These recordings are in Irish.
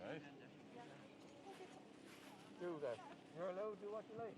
Right. Do that. You're allowed to do what you like.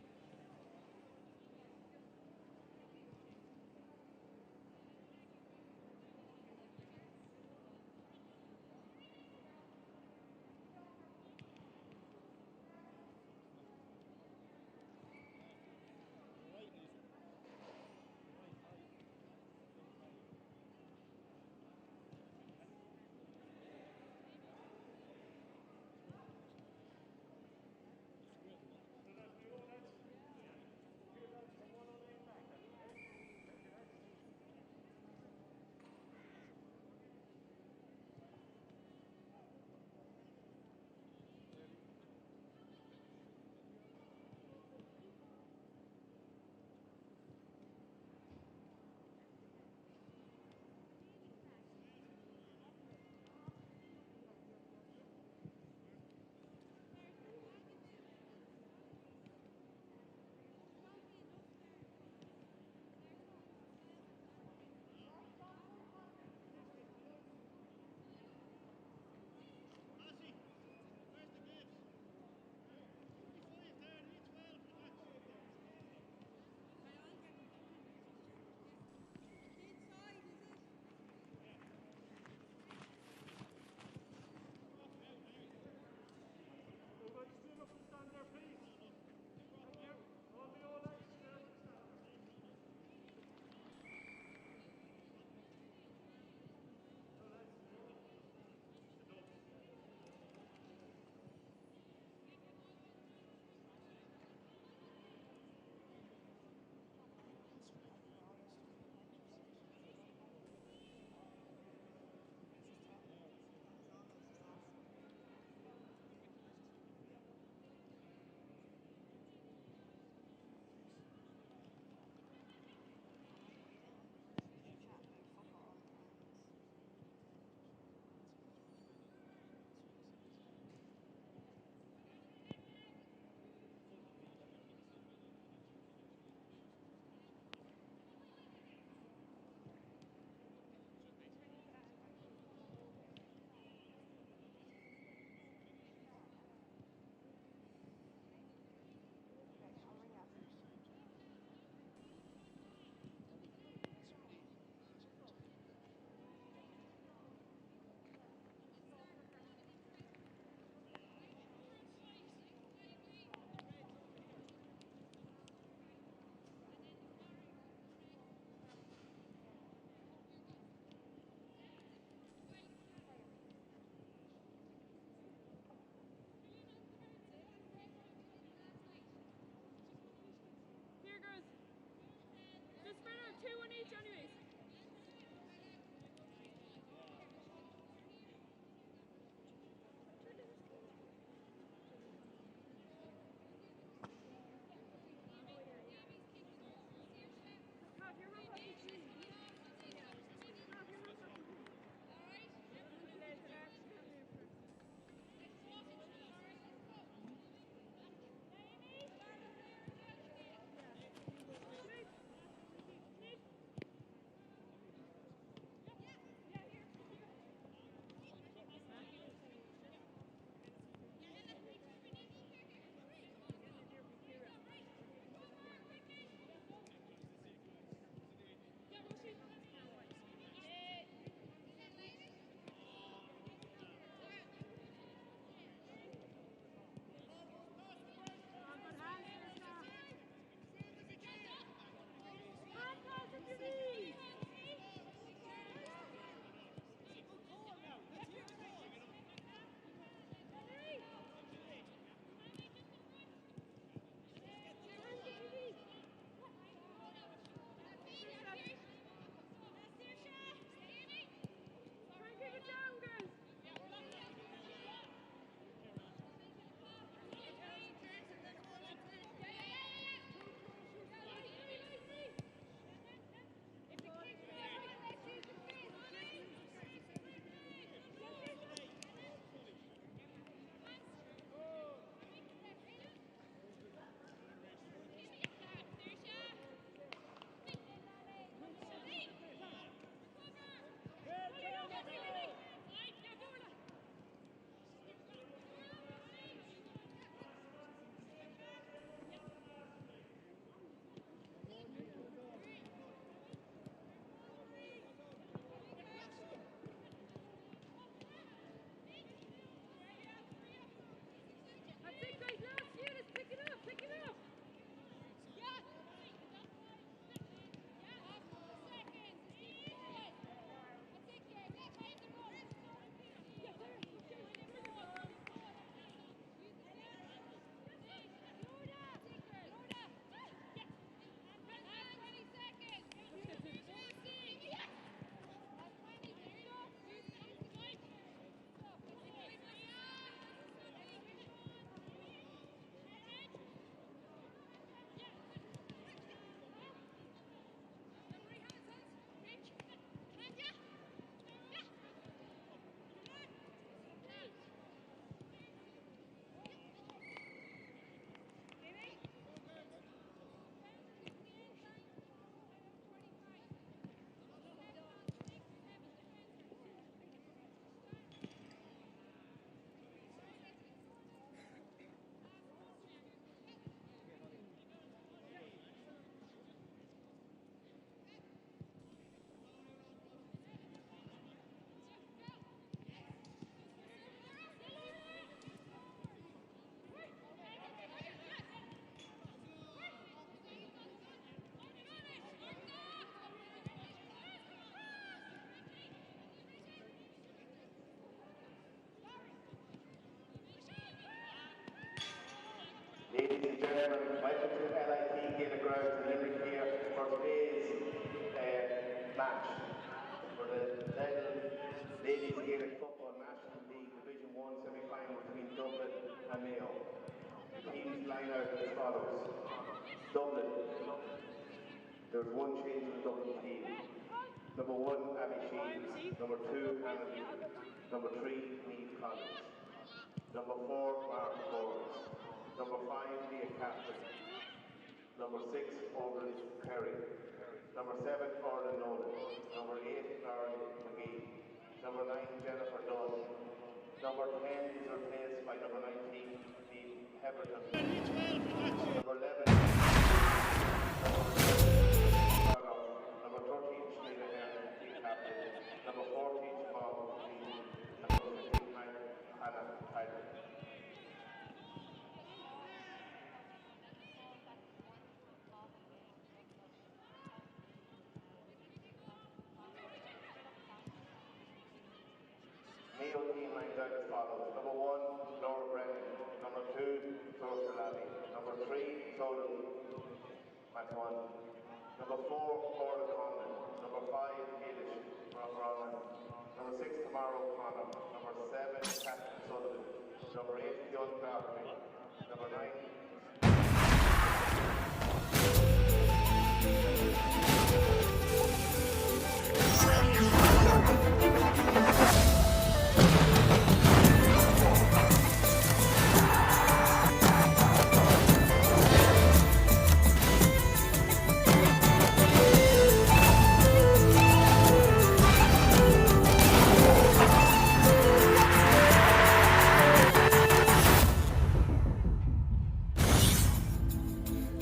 match for the Lidl Ladies Gaelic Football National League Division 1 semi-final between Dublin and Mayo. The teams line out as follows. Dublin. There's one change in the Dublin team. Number 1, Abby Shields. Number 2, Hannah Newton. Number 3, Niamh Collins. Number 4, Mark Forbes. Number 5, Leah Catherine. Number 6, Orlin Perry. Number 7, Orlin Nolan. Number 8, Lauren McGee. Number 9, Jennifer Dunn. Number 10 is replaced by number 19, Neil Heberton. Number 11, number 13, Sinead Ahern, team captain. Number 14, Siobhan Lee. Number 15, Hannah Tyler. Mayo team lines out as follows. Number 1, Laura Brennan. Number 2, Saoirse Lally. Number 3, Clodagh McOne. Number 4, Orla Conlon. Number 5, Ailish Ronan. Number 6, Tamara O'Connor. Number 7, Catherine Sullivan. Number 8, Fionn Doherty. Number 9,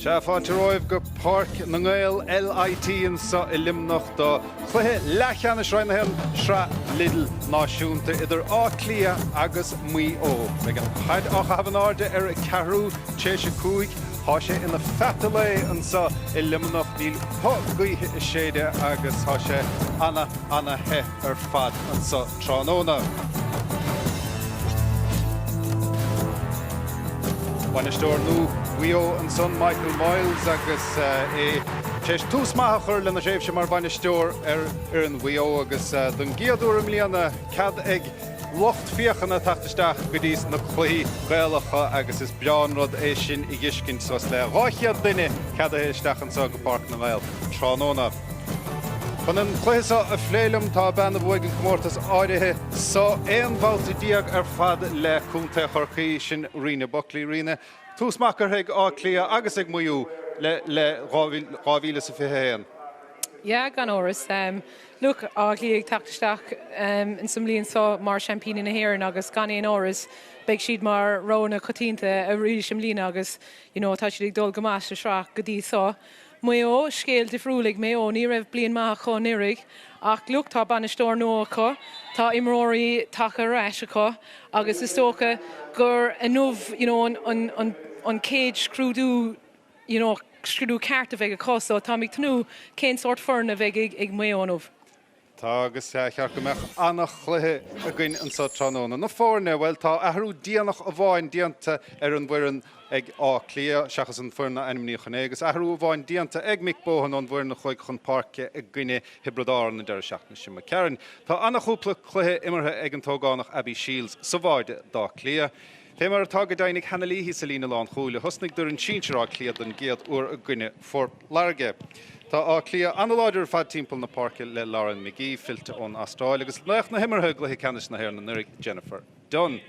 Sea, fáilte romhaibh go Páirc na nGael, LIT, anseo i Luimneach do chluiche leathcheannais Roinn 1 Sraith Lidl Náisiúnta idir Áth Cliath agus Maigh Eo. Beidh an chaid á chaitheamh in airde ar a ceathrú tar éis 5. Tá sé ina pheata lae anseo i Luimneach, níl puth gaoithe ag séideadh agus tá sé ana, ana the ar fad anseo tráthnóna. Bainisteoir nua Mhaigh Eo ansan, Michael Moyles, agus é tar éis tús maith a chur lena thréimhse mar bhainisteoir ar fhoireann Mhaigh Eo agus don gcéad uair i mbliana cead ag lucht féachana teacht isteach go dtí na cluichí Gaelacha agus is breá an rud é sin a dh'fheiscint. Suas le 200 duine ceadaithe isteach anso go Páirc na nGael tráthnóna. Chun an cluiche seo a phlé liom tá bean a bhuaigh an comórtas áirithe so 11 babhta ar fad le Contae Chorcaí, sin Ríona Buckley. Ríona, tús maith curtha ag Áth Cliath agus ag Maigh Eo le le 2021. Yeah, gan amhras. Look, Áth Cliath ag teacht isteach ins an mbliain seo mar seaimpíní na hÉireann agus gan aon amhras beidh siad mar rogha na coitianta arís i mbliana agus you know tá siad ag dul go maith sa sraith go dtí seo. Maigh Eo, scéal difriúil ag Maigh Eo. Ní raibh bliain maith acu anuraidh ach look, tá bainisteoir nua acu, tá imreoirí tagtha ar ais acu agus is dócha gur inniu you know an an an chéad scrúdú you know scrúdú ceart a bheidh acu so táim ag tnúth cén sórt foireann a bheidh ag ag Maigh Eo inniu. Tá, agus ba cheart go mbeadh an-chluiche againn anseo tráthnóna. Na foirne, bhuel, tá athrú déanach amháin déanta ar an bhfoireann ag Áth Cliath, seachas an foireann a ainmníodh inné, agus athrú amháin déanta ag Mick Bohan ón bhfoireann a chuaigh chun páirce i gcoinne Thiobraid Árann an deireadh seachtaine seo imigh tharainn. Tá an-chúpla cluiche imeartha ag an t-ógánach Abby Shiels sa bháide d'Áth Cliath. Fé mar atá go deimhin ag Hannah Leahy sa líne lánchúil, a thosnaigh d'fhoireann sinsir Átha Cliath don gcéad uair i gcoinne Phort Láirge. Tá Áth Cliath an-láidir ar fad timpeall na páirce le Lauren McGee fillte ón Astráil agus laoch na himeartha i gcluiche ceannais na hÉireann anuraidh, Jennifer Dunne.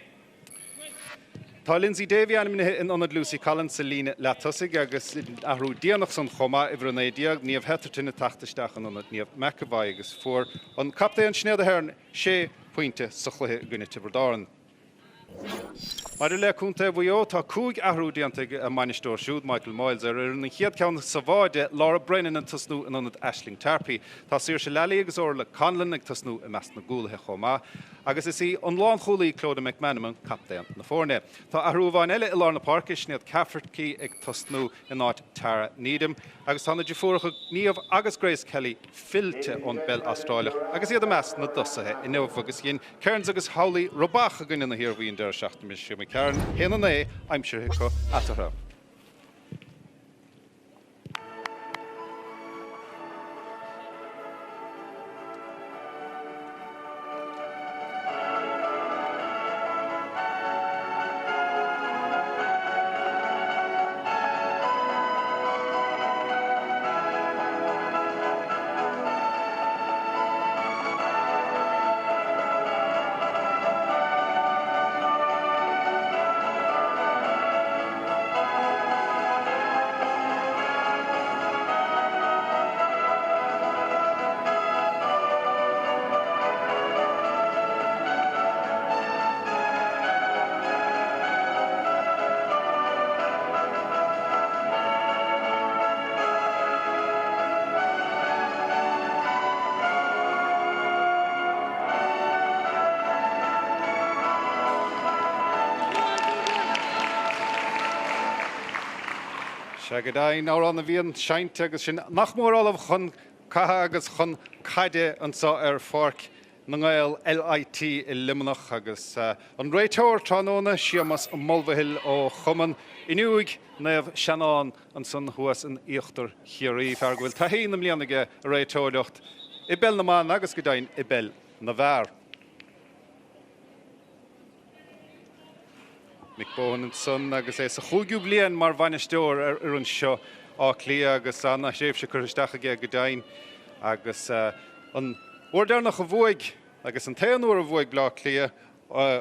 Tá Lyndsey Davey ainmnithe in ionad Lucy Collins sa líne leatosaigh agus athrú déanach san chomh maith, uimhir 19, Niamh Hetherton ag teacht isteach in ionad Niamh McEvoy agus fuair an captaen Sinéad Aherne sé phointe sa chluiche i gcoinne Tiobraid Árann. Maidir le Contae Mhaigh Eo, tá 5 athrú déanta ag a mbainisteoir siúd, Michael Moyles, ar fhoireann. An chéad ceann sa bháide, Laura Brennan ag tosnú in ionad Aisling Tarpey. Tá Saoirse Lally agus Orla Conlon ag tosnú i measc na gcúlaithe chomh maith agus is í an lánchúlaí Clodagh McManamon captaen na foirne. Tá athrú amháin eile i lár na páirce, Sinéad Cafferkey ag tosnú in áit Tara Needham agus tá na deirfiúracha Niamh agus Grace Kelly fillte ón bpeil Astráileach agus iad i measc na dtosaithe inniu agus dhein Kearns agus Howley rubach i gcoinne na hIarmhí an deireadh seachtaine seo imigh tharainn, 1-9 aimsithe acu eatarthu. Sea go deimhin, amhrán a bhíonn seinnte agus sinn nach mór ullamh chun catha agus chun caide anseo ar Pháirc na nGael LIT i Luimneach agus an réiteoir tráthnóna, Séamus Mulvihill ó Chumann Fhíniúig Naomh Seanán ansan thuas in Íochtar Chiarraí, fear go bhfuil taithí na mbliana aige ag réiteoireacht i bpeil na mban agus go deimhin i bpeil na bhfear. Mick Bohan ansan agus é sa chúigiú bliain mar bhainisteoir ar fhoireann seo Átha Cliath agus ana-thréimhse curtha isteach aige go deimhin agus an uair deireanach a bhuaigh agus an t-aon uair a bhuaigh Bleá Cliath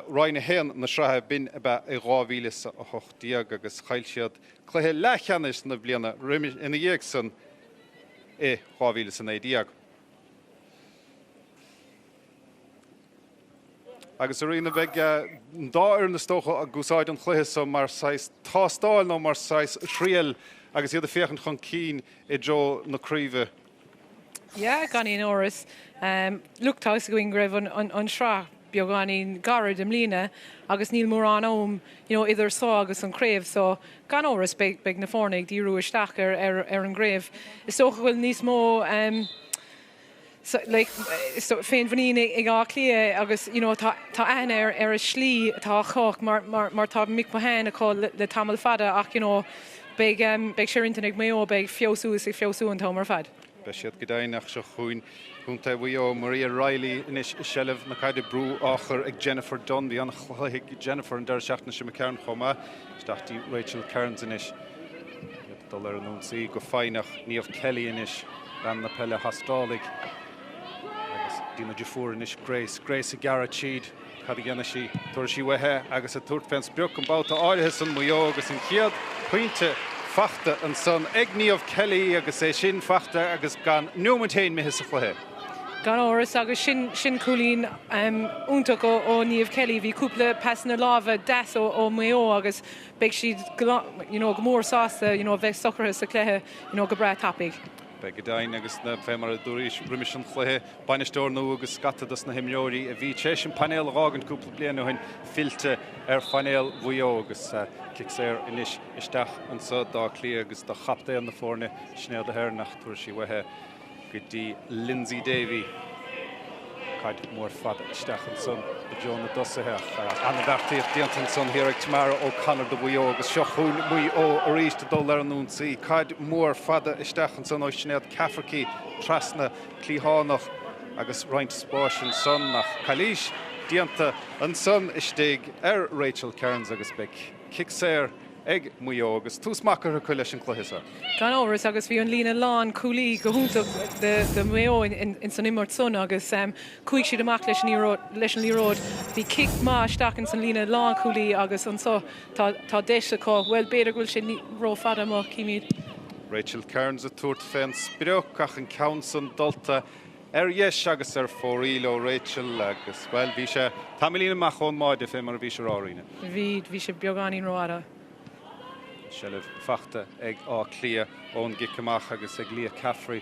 Roinn 1 na sraithe b'in ab ea i 2018 agus chaill siad cluiche leathcheannais na bliana ina dhiaidh san i 2019. Agus a Ríona, beidh an dá fhoireann is dócha ag úsáid an chluiche so mar saghas tástáil nó mar saghas thriail agus iad ag féachaint chun cinn i dtreo na craoibhe. Yeah, gan aon amhras. Look, tá fhios againn go raibh an sraith beagáinín gairid i mbliana agus níl mórán am you know idir seo agus an chraobh so gan amhras beidh na foirne ag díriú isteach ar an gcraobh. Is dócha go bhfuil níos mó like féinmhuinín ag Áth Cliath agus you know tá aithne ar ar a slí atá acu mar mar mar tá Mick Bohan acu le tamall fada ach you know beidh beidh sé ar intinn ag Maigh Eo beidh feabhsú is ag feabhsú an t-am ar fad. Beidh siad go deimhin ach seo chugainn Contae Mhaigh Eo, Maria Reilly anois i seilbh na caide, brú á chur ag Jennifer Dunne. Bhí an-chluiche ag Jennifer an deireadh seachtaine seo imigh tharainn chomh maith. Isteach dtí Rachel Kearns anois. Iad ag dul ar an ionsaí go foighneach. Niamh Kelly anois, bean na peile hAstrálaigh. Agus dtí na deirfiúr anois, Grace. Grace ag gearradh tríd. Cad a dhéanfaidh sí? Tabharfaidh sí uaithi agus ag tabhairt fén sprioc an babhta áirithe san Maigh Eo agus an chéad pointe fachta ansan ag Niamh Kelly agus é sin fachta agus gan neomant féin imithe sa chluiche. Gan amhras agus sin sin cúilín iontach ó Niamh Kelly. Bhí cúpla pasanna láimhe deas ó Mhaigh Eo agus beidh siad you know go mór sásta you know bheith socraithe sa chluiche you know go breá tapaidh. Beidh go deimhin agus fé mar a dúraís roimis an chluiche, bainisteoir nua agus scata dos na himreoirí a bhí tar éis an painéal a dh'fhágaint cúpla bliain ó shin fillte ar phainéal Mhaigh Eo agus cic saor anois isteach anso d'Áth Cliath agus do chaptaen na foirne, Sinéad Aherne ach tabharfaidh sí uaithi go dtí Lyndsey Davey. Caid mhór fada isteach ansan i dtreo na dtosaithe ach an-bheartaíocht déanta ansan thiar ag Tamara O'Connor do Mhaigh Eo agus seo chugainn Maigh Eo arís ag dul ar an ionsaí. Caid mhór fada isteach ansan ó Sinéad Cafferkey trasna cliathánach agus roinnt spáis ansan ach calaois déanta ansan istigh ar Rachel Kearns agus beidh cic saor ag Maigh Eo agus tús maith curtha acu leis an gcluiche seo. Gan amhras, agus bhí an líne lán cúlaí go hiontach do Mhaigh Eo ins an imirt san agus chuaigh siad amach leis an liathróid. Bhí cic maith isteach ins an líne lán cúlaí agus anso tá tá deis acu, bhuel b'fhéidir go bhfuil sé ró-fhada amuigh, címid. Rachel Kearns ag tabhairt fén sprioc ach an ceann san dulta ar dheis agus ar fóraoil ó Rachel agus, bhuel, bhí sé tamaillín amach ón mbáide fé mar a bhís ag rá, a Ríona. Bhí, bhí sé beagáinín rófhada. Seilbh fachta ag Áth Cliath ón gcic amach agus ag Leah Caffrey.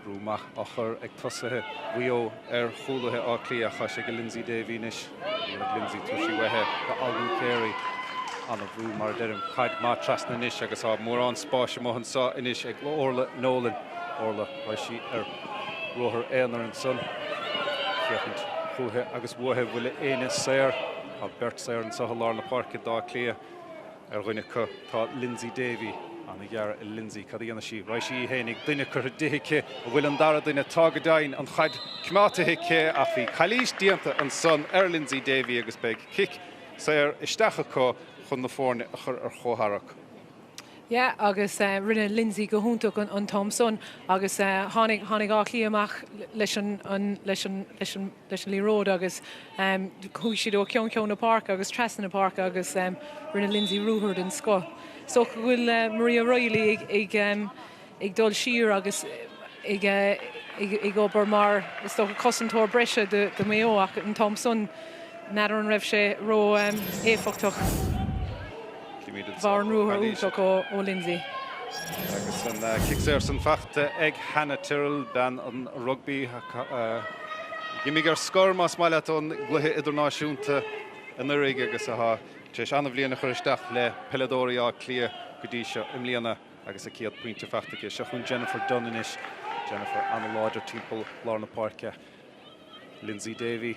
Brú maith á chur ag tosaithe Mhaigh Eo ar chúlaithe Átha Cliath ach tá sé ag Lyndsey Davey anois. Ag Lyndsey tabharfaidh sí uaithi go Alwyn Carey. An-bhrú mar a deirim. Caid maith trasna anois agus tá mórán spáis amuigh anseo anois ag Orla Nolan. Orla, raghaidh sí ar ruathar aonair ansan. Féachaint chúiche agus uaithi bhfuil éinne saor. Tá beirt saor anso i lár na páirce d'Áth Cliath. Ar dhuine acu tá Lyndsey Davey. Ana-ghearradh i Lyndsey. Cad a dhéanfaidh sí? Raghaidh sí í fhéinig. Duine curtha di aici. An bhfuil an dara duine? Tá go deimhin. An chaid coimeádta aici ach bhí calaois déanta ansan ar Lyndsey Davey agus beidh cic saor isteach acu chun na foirne a chur ar chomhtharrac. Yeah agus rinne Lyndsey go hiontach an t-am san agus tháinig tháinig Áth Cliath amach leis an an leis an leis an leis an liathróid agus chuaigh siad ó cheann ceann na páirce agus trasna na páirce agus rinne Lyndsey ruathar den scoth. Is dócha go bhfuil Maria Reilly ag ag ag dul siar agus ag ag obair mar is dócha cosantóir breise do Mhaigh Eo ach an t-am san n'fheadar an raibh sé ró éifeachtach. Bharr an ruathar iontach ó Lyndsey. Agus an cic saor san fachta ag Hannah Tyrrell, bean an rugbaí a d'imigh ar scor, más maith leat, ón gcluiche idirnáisiúnta anuraidh agus atá tar éis an-bhliain a chur isteach le peileadóirí Átha Cliath. go dtí seo i mbliana agus a céad pointe faighte aici. Seo chugainn Jennifer Dunne anois. Jennifer an-láidir timpeall lár na páirce. Lyndsey Davey.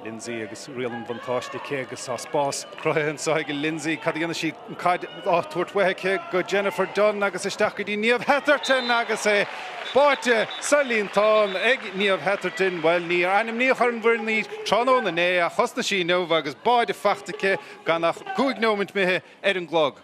Lyndsey agus riail an bhuntáiste aici agus tá spás cruthaithe anseo ag Lyndsey. Cad a dhéanfaidh sí? An caid á tabhairt uaithi aici go Jennifer Dunne agus isteach go dtí Niamh Hetherton agus é báite sa líontán ag Niamh Hetherton. Bhuel, níor ainmníodh ar an bhfoireann í tráthnóna inné ach thosnaigh sí inniu agus báide faighte aici gan ach 5 neomant imithe ar an gclog.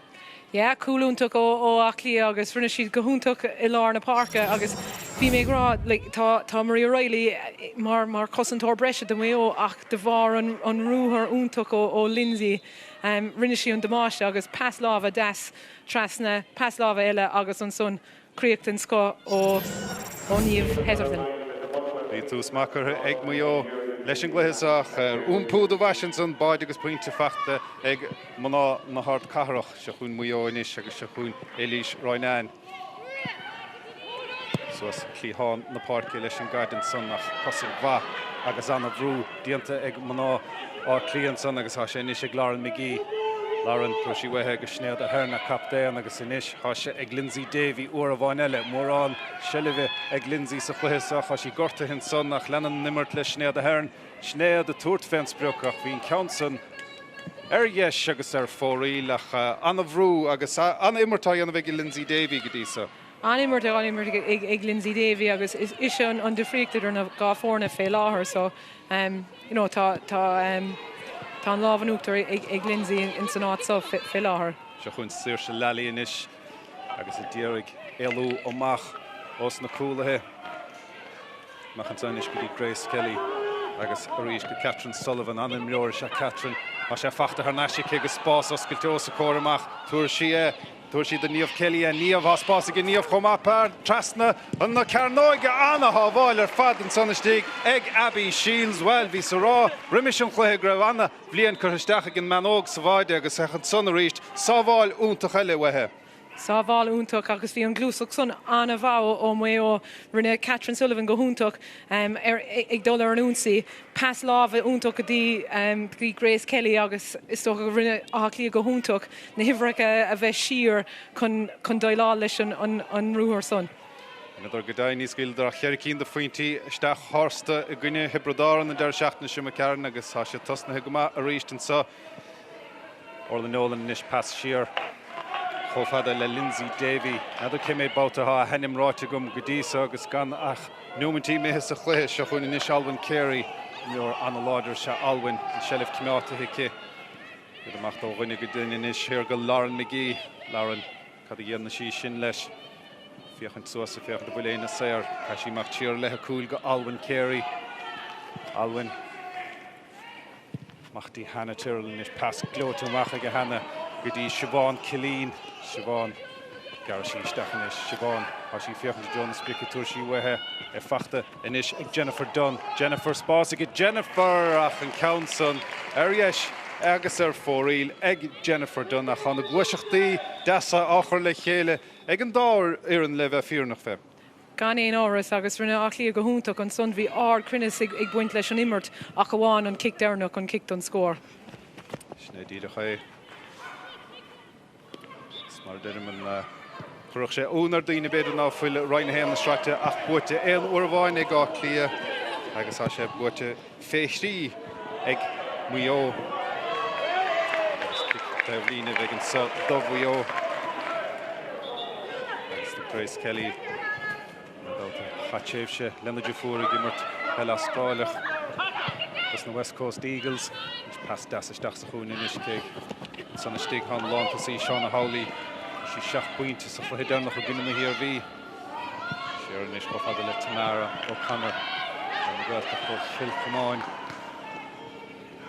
Yeah, cúl iontach ó Áth Cliath agus rinne siad go hiontach i lár na páirce agus bhí mé ag rá like tá tá Maria Reilly mar mar chosantóir breise do Mhaigh Eo ach de bharr an an ruathar iontach ó ó Lyndsey um rinne sí an damáiste agus pas láimhe deas trasna, pas láimhe eile agus ansan Críoch den scoth ó Niamh Hetherton. Bhí tús maith curtha ag Maigh Eo leis an gcluiche seo ach ar iompú do bhais ansan, báide agus pointe faighte ag mná na hardcathrach. Seo chugainn Maigh Eo anois agus seo chugainn Eilís Roynane. Suas cliathán na páirce leis an gcaid ansan ach cosaint mhaith agus ana-bhrú déanta ag mná Átha Cliath ansan agus tá sé anois ag Lauren McGee. Lauren, fuair sí uaithi go Sinéad Aherne, captaen, agus anois tá sé ag Lyndsey Davey uair amháin eile. Mórán seilbhe ag Lyndsey sa chluiche seo. Tá sí gortaithe ansan ach leanann an imirt le Sinéad Aherne. Sinéad ag tabhairt fén sprioc ach bhí an ceann san ar dheis agus ar fóraoil ach ana-bhrú agus ana-imirt á dhéanamh ag Lyndsey Davey go dtí so. An-imirt á imirt ag Lyndsey Davey agus is ise an difríocht idir na dhá foirne fé láthair so you know tá tá tá an lámh in uachtar ag Lyndsey ins an áit so fé láthair. Seo chugainn Saoirse Lally anois agus a d'iarraidh éalú amach ós na cúlaithe. Amach anseo anois go dtí Grace Kelly agus arís go Catherine Sullivan. An-imreoir is ea Catherine. Tá sé faighte thar n-ais aici agus spás oscailte os a comhair amach. Tabharfaidh sí é. Tabharfaidh sí do Niamh Kelly é. Niamh, tá spás aige Niamh chomh maith. Pas trasna na cearnóige. Ana-shábháil ar fad ansan istigh ag Abby Shiels. Bhuel, bhíos a rá roimis an chluiche go raibh ana-bhliain curtha isteach ag an mbean óg sa bháide agus ansan arís sábháil iontach eile uaithi. Sábháil iontach agus bhí an ghluaiseacht san an-mhaith ó Mhaigh Eo. Rinne Catherine Sullivan go hiontach ag dul ar an ionsaí. Pas láimhe iontach go dtí Grace Kelly agus is dócha go rinne Áth Cliath go hiontach na huimhreacha a bheith siar chun déileáil leis an ruathar san. N'fheadar go deimhin, níor scaoileadar ach cheithre cinn de phointí isteach tharstu i gcoinne Thiobraid Árann an deireadh seachtaine seo imigh tharainn agus tá siad tosnaithe go maith arís anseo. Orla Nolan anois, pas siar chomh fada le Lyndsey Davey. N'fheadar cé mhéad babhta atá a hainm ráite agam go dtí so agus gan ach nóimeintí imithe sa chluiche. Seo chugainn anois Alwyn Carey. Imreoir an-láidir is ea Alwyn. An tseilbh coimeádta aici. Iad amach ó dhuine go duine anois. Siar go Lauren McGee. Lauren, cad a dhéanfaidh sí sin leis? Féachaint suas ag féachaint an bhfuil éinne saor. Caithfidh sí amach siar i leith a cúil go Alwyn Carey. Alwyn. Amach dtí Hannah Tyrrell anois, pas gleoite amach aige Hannah go dtí Siobhán Killeen. Siobhán, gearrfaidh sí isteach anois. Siobhán, tá sí ag féachaint i dtreo na sprice, tabharfaidh sí uaithi é faighte anois ag Jennifer Dunne. Jennifer, spás aige Jennifer ach an ceann san ar dheis agus ar fóraoil ag Jennifer Dunne ach tá na gluaiseachtaí deasa á chur le chéile ag an dá fhoireann le bheith fírinneach fé. Gan aon amhras, agus rinne Áth Cliath go hiontach ansan. Bhí ard-chruinneas ag baint leis an imirt ach amháin an cic deireanach, an cic don scór. Sin é díreach é. Is mar a deirim, an chuirfeadh sé ionadh ar daoine b'fhéidir ná fuil Roinn 1 na sraite ach buaite aon uair amháin ag Áth Cliath agus tá sé buaite fé thrí ag Maigh Eo. Agus cic taobh líne a bheidh anso do Mhaigh Eo. Agus do Grace Kelly. Gan dabht chaith tréimhse lena deirfiúr ag imirt peil Astráileach dos na West Coast Eagles. Anois pas deas isteach sa chúinne anois cé ansan istigh tá an lántosaí Shauna Howley. Fuair sí seacht bpointe sa chluiche deireanach i gcoinne na hIarmhí. Siar anois chomh fada le Tamara O'Connor ar an Ghaeltacht ó Chill Chomáin.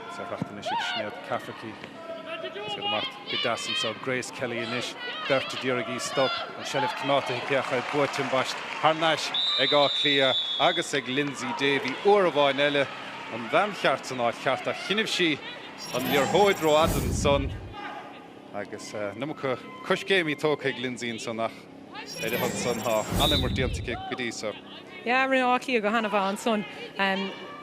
Is é faighte anois ag Sinéad Cafferkey. Is iad amach go deas anseo. Grace Kelly anois, beirt a d'iarraidh í stop. An seilbh coimeádta aici ach é buaite ambaist thar n-ais ag Áth Cliath agus ag Lyndsey Davey uair amháin eile. An bhean cheart san áit cheart ach shín sí an liathróid rófhada ansan. Agus an iomarca coiscéimí tógtha ag Lyndsey ansan ach ar a shon san tá an-imirt déanta aici go dtí so. Yeah, rinne Áth Cliath go han-mhaith ansan.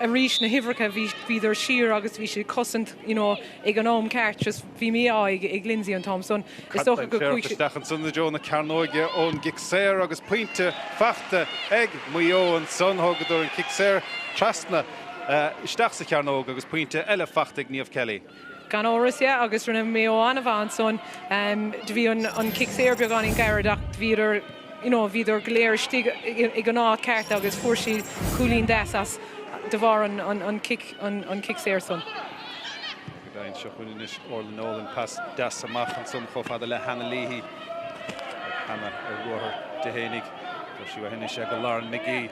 Arís na huimhreacha, bhí, bhíodar siar agus bhí siad ag cosaint, you know, ag an am ceart, just bhí mí-ádh ag, ag Lindsay an t-am san. Is dócha go chuaigh sé. Isteach ansan i dtreo na cearnóige ón gcic saor agus pointe faighte ag Maigh Eo ansan. Thógadar an cic saor trasna isteach sa chearnóg agus pointe eile faighte ag Niamh Kelly. Gan amhras, yeah, agus rinne Maigh Eo an-mhaith ansan. Do bhí an cic saor beagáinín gairid ach bhíodar, you know, bhíodar go léir istigh ag an áit ceart agus fuair siad cúilín deas as de bharr an cic, an cic saor san. Go deimhin, seo chugainn anois Orla Nolan, pas deas amach ansan chomh fada le Hannah Leahy. Hannah ar ruathar di fhéinig. Tá sí uaithi anois go Lauren McGee.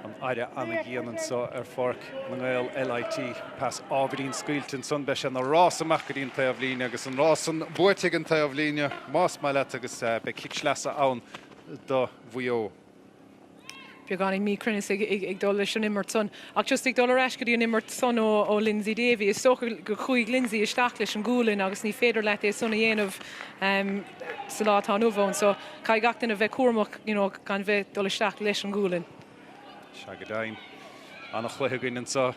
An aire an-dhian anseo ar Pháirc na nGael LIT. Pas ábhairín scaoilte ansan. Beidh sé ina rás amach go dtí an taobhlíne agus an rás san buaite ag an taobhlíne, más maith leat, agus beidh cic sleasa ann do Mhaigh Eo. Beagáinín míchruinneas ag dul leis an imirt san. Ach just ag dul ar ais go dtí an imirt san ó Lindsay Davey, is dócha go chuaigh Lindsay isteach leis an gualainn agus ní féidir leat é san a dhéanamh sa lá atá inniu ann. So caithfidh gach duine bheith cúramach you know gan bheith dul isteach leis an ghualainn. Sea go deimhin. Ana-chluiche againn anseo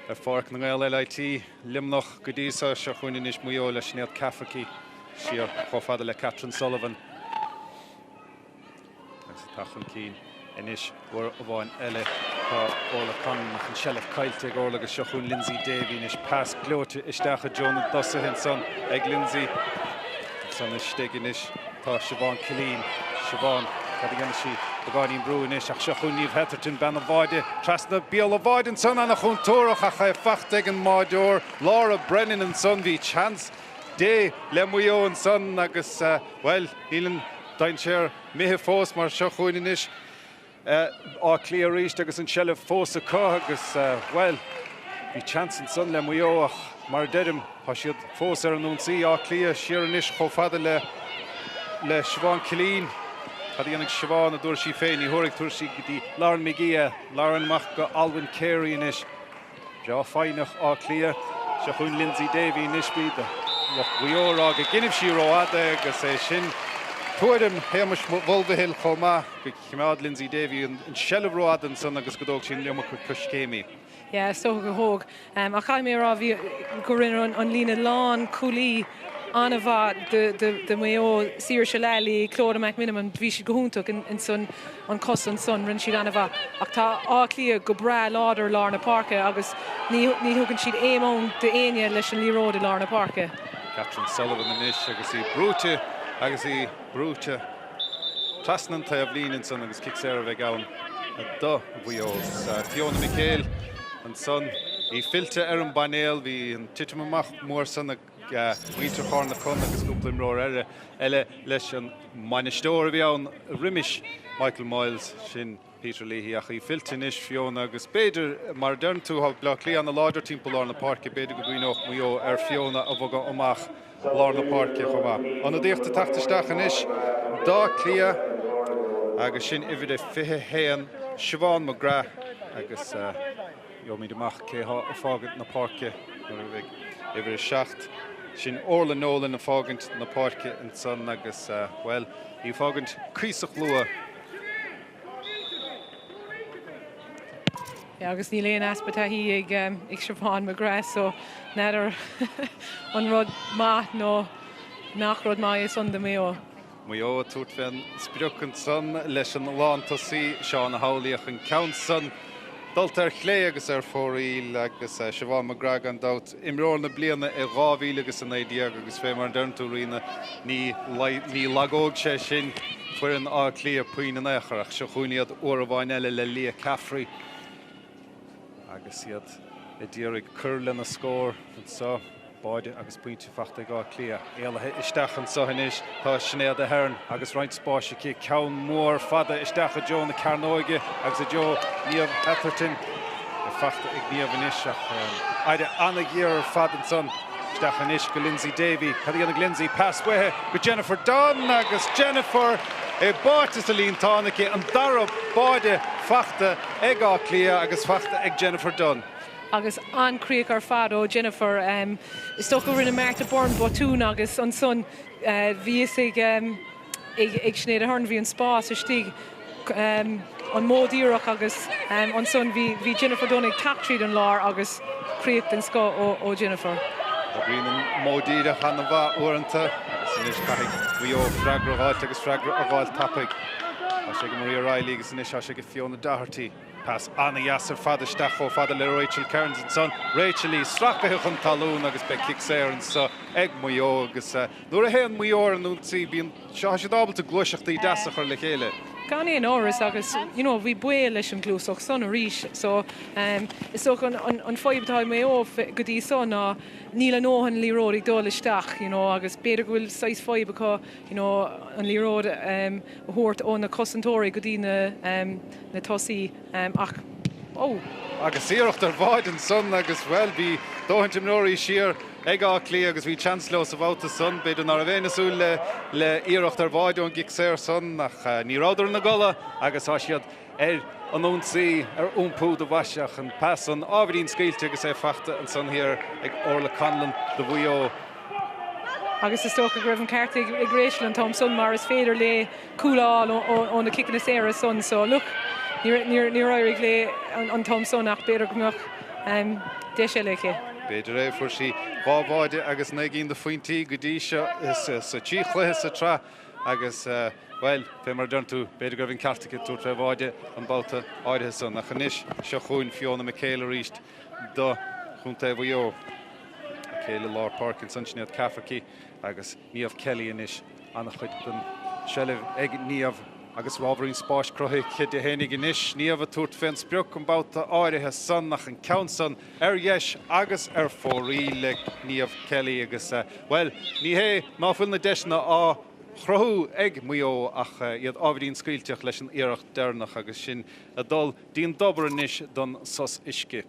ar Pháirc na nGael LIT, Luimneach go dtí seo. Seo chugainn anois Maigh Eo le Sinéad Cafferkey siar chomh fada le Catherine Sullivan. Agus atá chun cinn anois uair amháin eile tá Orla Conlon ach an seilbh caillte ag Orla agus seo chugainn Lindsay Davey anois. Pas gleoite isteach i dtreo na dtosaithe ansan ag Lindsay. Ansan istigh anois tá Siobhán Killeen. Siobhán, cad a dhéanfaidh sí? Beagáinín brú anois ach seo chugainn Niamh Hetherton, bean an bháide, trasna béal an bháide ansan, ana-chontúrach ach é faighte ag an mbáideoir Laura Brennan ansan. Bhí seans Dé le Maigh Eo ansan agus, bhuel, níl an dainséar imithe fós mar seo chugainn anois Áth Cliath arís agus an tseilbh fós acu agus, bhuel, bhí seans ansan le Maigh Eo ach mar a deirim, tá siad fós ar an ionsaí. Áth Cliath siar anois chomh fada le le Siobhán Killeen. Cad a dhéanfaidh Siobhán, a dúirt sí féin? Ní thabharfaidh, tabharfaidh sí go dtí Lauren McGee é. Lauren amach go Alwyn Carey anois. Breá foighneach Áth Cliath. Seo chugainn Lindsay Davey anois. Bhí lucht Mhaigh Eo ag rá go gcinnfidh sí rófhada é agus é sin tuairim Shéamais Mulvihill chomh maith, go choimeád Lindsay Davey an tseilbh rófhada ansan agus go dtóg sí an iomarca coiscéimí. Yeah, is dócha gur thóg. Ach caithfidh mé a rá, bhí, go rinne an líne lánchúlaí an-mhaith do Mhaigh Eo, Saoirse Lally, Clodagh McMenamin, bhí siad go hiontach insan an chosaint san, rinne siad an-mhaith. Ach tá Áth Cliath go breá láidir i lár na páirce agus ní thugann siad aon fhonn d'éinne leis an liathróid i lár na páirce. Catherine Sullivan anois agus í brúite agus í brúite trasna an taobhlíne ansan agus cic saor a bheidh ann do Mhaigh Eo. Fiona McHale ansan, í fillte ar an bpainéal, bhí an titim amach mór san ag muintir Charna Con agus cúpla imreoir eile leis an mbainisteoir a bhí ann roimis, Michael Moyles, sin Peter Leahy, ach í fillte anois, Fiona, agus b'fhéidir, mar a deireann tú, tá Bleá Cliath ana-láidir timpeall lár na páirce, b'fhéidir go gcuimhneodh Maigh Eo ar Fiona a bhogadh amach lár na páirce chomh maith. Ionadaíocht ag teacht isteach anois d'Áth Cliath agus sin uimhir a 21, Siobhán McGrath agus. Gheobhaimid amach cé thá ag fágaint na páirce nuair a bheidh uimhir 7, sin Orla Nolan ag fágaint na páirce ansan agus, bhuel, í ag fágaint cuíosach luath. Yeah, agus níl aon easpa taithí ag ag Siobhán McGrath so n'fheadar an rud maith nó nach rud maith é san do Mhaigh Eo. Maigh Eo ag tabhairt fén sprioc ansan leis an lántosaí Shauna Howley ach an ceann san dulta ar chlé agus ar fóraoil agus Siobhán McGrath gan dabht imreoir na bliana i 2019 agus fé mar a deireann tú Ríona ní ní lagóidh sé sin foireann Átha Cliath puinn in aon chor ach seo chugainn iad uair amháin eile le Leah Caffrey. Agus iad ag iarraidh cur lena scór anseo, báide agus pointe faighte ag Áth Cliath. Éalaithe isteach anseo anois tá Sinéad Aherne agus roinnt spáis aici. Ceann mór fada isteach i dtreo na cearnóige agus i dtreo Niamh Hetherton. Faighte ag Niamh anois ach aire an-ghéar ar fad ansan. Isteach anois go Lindsay Davey. Cad a dhéanfaidh Lindsay? Pas uaithi go Jennifer Dunne agus Jennifer í báite sa líontán aici. An dara báide faighte ag Áth Cliath agus faighte ag Jennifer Dunne. Agus an-chríoch ar fad ó Jennifer. Is dócha go rinne Martha Byrne botún agus ansan bhí fhios ag ag Sinéad Aherne bhí an spás istigh. an modh díreach agus ansan bhí Jennifer Dunne ag teacht tríd an lár agus críoch den scoth ó Jennifer. Oibríonn an modh díreach an-mhaith uaireanta agus anois caithfidh Maigh Eo freagra a dh'fháilt agus freagra a dh'fháilt tapaidh. Tá sé ag Maria Reilly agus anois tá sé ag Fiona Doherty. Pas an-dheas ar fad isteach chomh fada le Rachel Kearns ansan. Rachel í sracaithe chun talún agus beidh cic saor anso ag Maigh Eo agus nuair a théann Maigh Eo ar an ionsaí bíonn tá siad ábalta gluaiseachtaí deasa a chur le chéile. Gan aon amhras agus you know bhí baol leis an ghluaiseacht san arís so is dócha an fadhb atá ag Maigh Eo go dtí so ná níl a ndóthain liathróid ag dul isteach you know agus b'fhéidir go bhfuil saghas fadhb acu you know an liathróid a thabhairt ó na cosantóirí go dtí na tosaí ach oh. Agus iarracht ar bháide ansan agus, bhuel, bhí dóthaint imreoirí siar ag Áth Cliath agus bhí seans leo sa bhabhta san. B'fhéidir ná raibh éinne ag súil le iarracht ar bháide ón gcic saor san ach ní rabhadar ina gcodladh agus tá siad ar an ionsaí, ar iompú do bhoise ach an pas san ábhairín scaoilte agus é fachta ansan thiar ag Orla Conlon do Mhaigh Eo. Agus is dócha go raibh an ceart ag Rachel an t-am san mar is féidir léi cúl a fháil ó na ciceanna saora san. So look, níor éirigh léi an t-am san ach b'fhéidir go mbeadh deis eile aici. B'fhéidir é. Fuair sí 2 bháide agus 9 gcinn de phointí go dtí seo sa trí chluiche sa tsraith agus, bhuel, fé mar a deireann tú, b'fhéidir go raibh an ceart aici tabhairt fé bháide an babhta áirithe san. Ach anois, seo chugainn Fiona McHale arís. do Chontae Mhaigh Eo. A céile lár páirce ansan, Sinéad Cafferkey agus Niamh Kelly anois. An-chuid den tseilbh ag Niamh agus ábhairín spáis cruthaithe aici di fhéinig anois. Niamh ag tabhairt fén sprioc an babhta áirithe san ach an ceann san ar dheis agus ar fóraoil ag Niamh Kelly agus, bhuel, ní hé ná fuil na deiseanna á chruthú ag Maigh Eo ach iad ábhairín scaoilteach leis an iarracht deireanach agus sinn ag dul dtí an dtobar anois don sos uisce.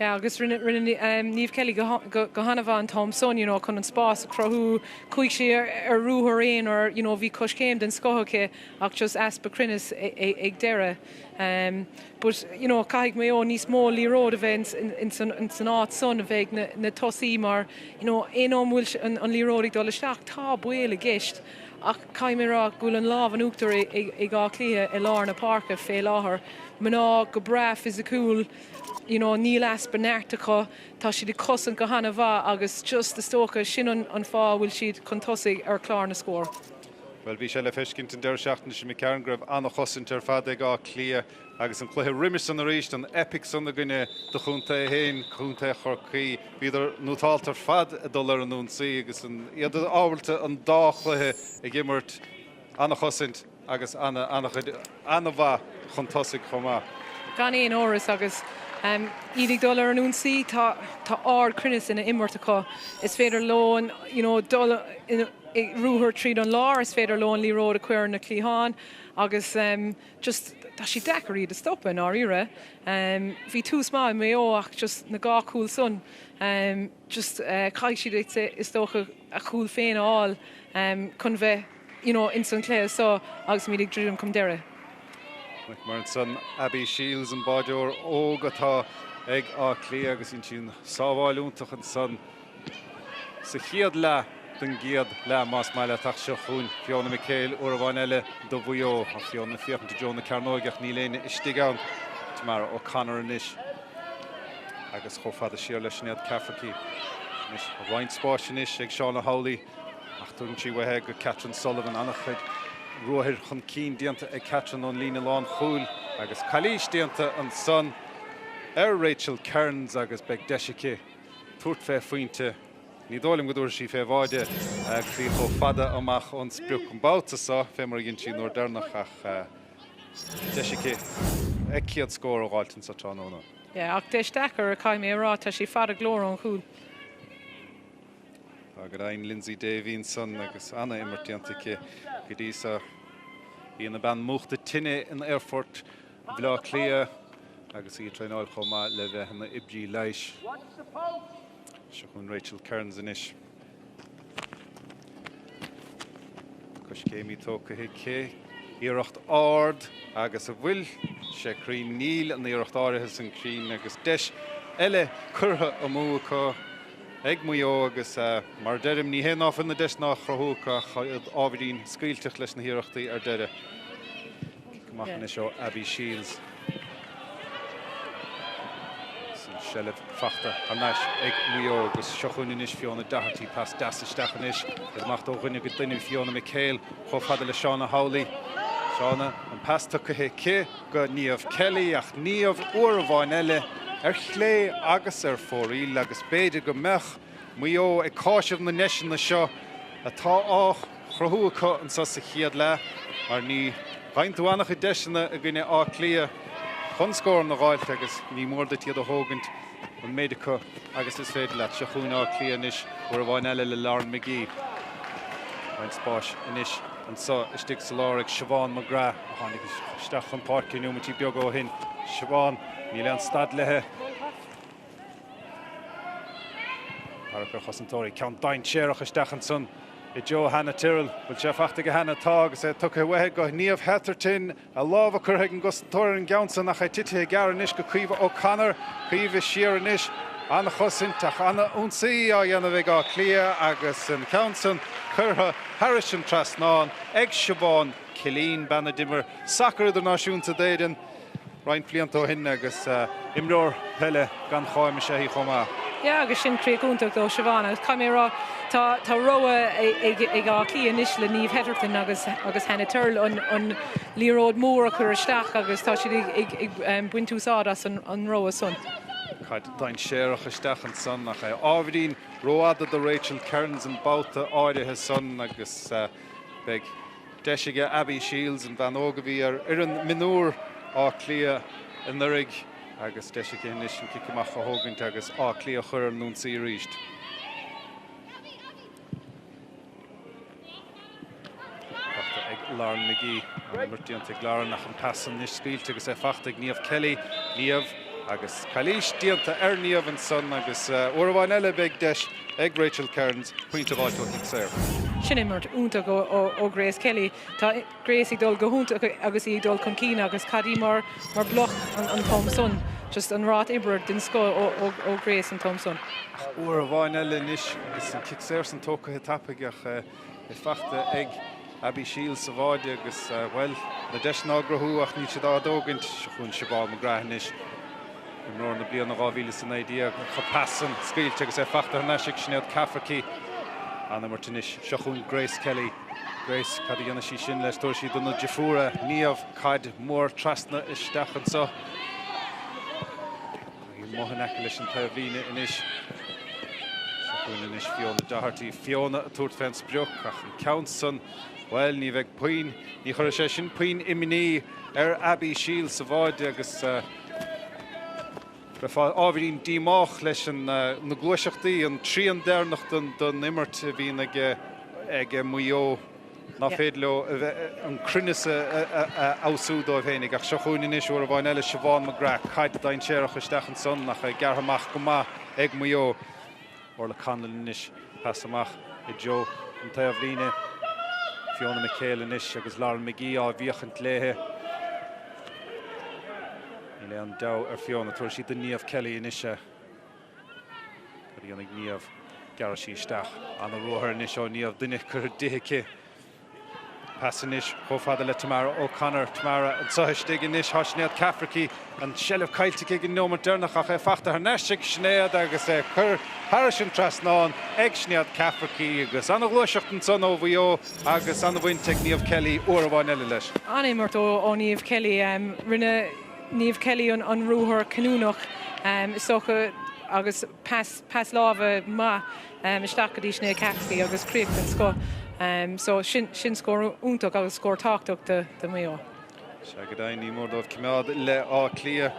Yeah, agus rinne, rinne Niamh Kelly go, go, go han-mhaith an t-am san, you know, chun an spás a chruthú. Chuaigh sí ar, ar ruathar aonair, you know, bhí coiscéim den scoth aici ach just easpa cruinnis ag deireadh. Um, but, you know, caithfidh Maigh Eo níos mó liathróid a bheith in, in, san, in san áit san a bheith ag na, na tosaí mar, you know, aon am a bhfuil an, an liathróid ag dul isteach, tá baol i gceist. Ach caithfidh mé a rá go bhfuil an lámh in uachtar ag Áth Cliath i lár na páirce fé láthair. Mná go breá fisiciúil, you know, níl easpa neart acu, tá siad ag cosaint go hana-mhaith agus just is dócha sin an fáth a bhfuil siad chun tosaigh ar chlár na scór. Bhuel, bhí sé le feiscint an deireadh seachtaine seo imigh tharainn go raibh an-chosaint ar fad ag Áth Cliath agus an cluiche roimis san arís, an eipic san i gcoinne do chontae féin, Contae Chorcaí. Bhíodar nótálta ar fad ag dul ar an ionsaí agus iad ábalta an dá chluiche ag imirt, an-chosaint agus an-chuid an-mhaith chun tosaigh chomh maith. Gan aon amhras agus iad ag dul ar an ionsaí tá ardchruinneas ina imirt acu. Is féidir leo you know dul i ruathar tríd an lár, is féidir leo an liathróid a chur ar na cliatháin agus just tá sé deacair iad a stopadh i ndáiríre. Bhí tús maith ag Maigh Eo ach just na dhá chúl san just caithfidh siad is dócha a chúl féin a fháil chun bheith you know ins an chluiche seo agus muid ag druidim chun deiridh. Mar ansan Abby Shiels an báideoir óg atá ag Áth Cliath agus ansin sábháil iontach ansan sa chéad leath den gcéad leath, más maith leat, ach seo chugainn Fiona McHale uair amháin eile do Mhaigh Eo. Tá Fiona ag féachaint i dtreo na cearnóige ach níl éinne istigh ann. Tamara O'Connor anois agus chomh fada siar le Sinéad Cafferkey. Anois roinnt spáis anois ag Shauna Howley ach tugann sí uaithi go Catherine Sullivan. An-chuid ruathair chun cinn déanta ag Catherine ón líne lánchúil agus calaois déanta ansan ar Rachel Kearns agus beidh deis aici tabhairt fé phointe. Ní dóigh liom go dtabharfaidh sí fé bháide agus í chomh fada amach ón sprioc an babhta seo, fé mar a dhein sí an uair deireanach, ach deis aici a céad scór a dh'fháilt anso tráthnóna. Yeah, ach deis deacair, caithfidh mé a rá, tá sí fada go leor ón chúl. Tá go deimhin Lyndsey Davey ansan agus ana-imirt déanta aici go dtí seo. Í ina bean múchta tine in aerfort Bhaile Átha Cliath agus í ag traenáil chomh maith le bheith ina oibrí leighis. Seo chugainn Rachel Kearns anois. Coiscéimí tógtha aici. Iarracht ard agus an bhfuil sé cruinn? Níl an iarracht áirithe san cruinn agus deis eile curtha amú acu ag Maigh Eo agus mar a deirim, ní hé ná fuil na deiseanna á chruthú acu ach iad ábhairín scaoilteach leis na hiarrachtaí ar deireadh. Amach anois ó Abby Shiels. Agus an seilbh fachta thar n-ais ag Maigh Eo agus seo chugainn anois Fiona Doherty. Pas deas isteach anois agus amach ó dhuine go duine Fiona McHale chomh fada le Shauna Howley. Shauna, an pas tugtha aici go Niamh Kelly ach Niamh uair amháin eile ar chlé agus ar fóraoil agus b'fhéidir go mbeadh Maigh Eo ag cáiseamh na ndeiseanna seo atá á chruthú acu anseo sa chéad leath mar ní fhaigheann tú an-chuid deiseanna i gcoinne Áth Cliath chun scóranna a dh'fháilt agus ní mór duit iad a thógaint an méid acu agus is féidir leat. Seo chugainn Áth Cliath anois uair amháin eile le Lauren McGee. Roinnt spáis anois anseo istigh sa lár ag Siobhán McGrath a tháinig isteach chun páirce neomaití beaga ó shin. Siobhán, níl aon stad léi. Tarrac ar chosantóirí. Ceann dainséarach isteach ansan i dtreo Hannah Tyrrell. Bhfuil sé fachta ag Hannah? Tá agus é tugtha uaithi go Niamh Hetherton. A lámha curtha ag an gcosantóir ar an gceann san ach é titithe i gcearr anois go Caoimhe O'Connor. Caoimhe siar anois. An-chosaint ach an-ionsaí á dhéanamh ag Áth Cliath agus an ceann san curtha thairis an trasnán ag Siobhán Killeen, bean a d'imir sacar idirnáisiúnta d'Éirinn. roinnt blianta ó shin agus imreoir peile gan cháim is ea í chomh maith. Yeah agus sin críoch iontach do Siobhán agus caithfidh mé a rá tá tá rogha ag ag Áth Cliath anois le Niamh Hetherton agus agus Hannah Tyrrell an an liathróid mór a chur isteach agus tá siad ag ag ag um, baint úsáid as an an rogha san. Caid dainséarach isteach ansan ach é ábhairín rófhada do Rachel Kearns an babhta áirithe san agus uh, beidh Deis aige Abby Shiels, an bhean óg a bhí ar fhoireann mionúr Áth Cliath anuraidh agus deis aici anois an cic amach a thógaint agus Áth Cliath a chur ar an ionsaí arís. Fachta ag Lauren McGee. An imirt déanta ag Lauren ach an pas anois scaoilte agus é fachta ag Niamh Kelly. Niamh agus calaois déanta ar Niamh ansan agus uair amháin eile beidh deis ag Rachel Kearns pointe a dh'fháilt ó chic saor. Sin imirt iontach ó Grace Kelly. Tá Grace ag dul go hiontach agus í ag dul chun cinn agus caid í mar mar bloc an t-am san. Just an ráta oibre den scoth ó Grace an t-am san. Ach uair amháin eile anois agus an cic saor san tógtha tapaidh ach é fachta ag Abby Shiels sa bháide agus, bhuel, na deiseanna á gcruthú ach níl siad á dtógaint. Seo chugainn Siobhán McGrath anois, imreoir na bliana 2019, ach an pas san scaoilte agus é fachta thar n-ais ag Sinéad Cafferkey. An-imirt anois. Seo chugainn Grace Kelly. Grace, cad a dhéanfaidh sí sin leis? Tabharfaidh sí do na deirfiúr é. Niamh, caid mhór trasna isteach anseo. Í amuigh in aice leis an taobhlíne anois. Seo chugainn anois Fiona Doherty. Fiona ag tabhairt fén sprioc ach an ceann san, bhuel, ní bheidh puinn, ní chuirfidh sé sin puinn imní ar Abby Shiels sa bháide agus bheifeá ábhairín díomách leis na gluaiseachtaí, an trian deireanach den imirt a bhíonn ag Maigh Eo. Nach féidir leo an cruinneas a fheabhsú dóibh féinig. Ach seo chugainn anois uair amháin eile Siobhán McGrath. Caid dainséarach isteach ansan ach é gearrtha amach go maith ag Maigh Eo. Orla Conlon anois, pas amach i dtreo an taobh líne. Fiona McHale anois agus Lauren McGee á bhfiachaint léi. Níl aon deabhadh ar Fiona. Tabharfaidh sí do Niamh Kelly anois é. Cad a dhéanfaidh Niamh? Gearrfaidh sí isteach. Ana-ruathar anois ó Niamh. Duine curtha di aici. Pas anois chomh fada le Tamara O'Connor. Tamara anseo istigh anois. Tá Sinéad Cafferkey. An tseilbh caillte aici ag an neomat deireanach ach é fachta thar n-ais ag Sinéad agus é curtha thairis an trasnán ag Sinéad Cafferkey agus ana-ghluaiseacht ansan ó Mhaigh Eo agus ana-bhaint ag Niamh Kelly uair amháin eile leis. An-imirt ó Niamh Kelly. Rinne. Niamh Kelly an ruathar cinniúnach is dócha agus pas pas láimhe maith isteach go dtí Sinéad Cafferkey agus críoch den scoth. So sin sin scór iontach agus scór tábhachtach do do Mhaigh Eo. Sea go deimhin ní mór dóibh coimeád le Áth Cliath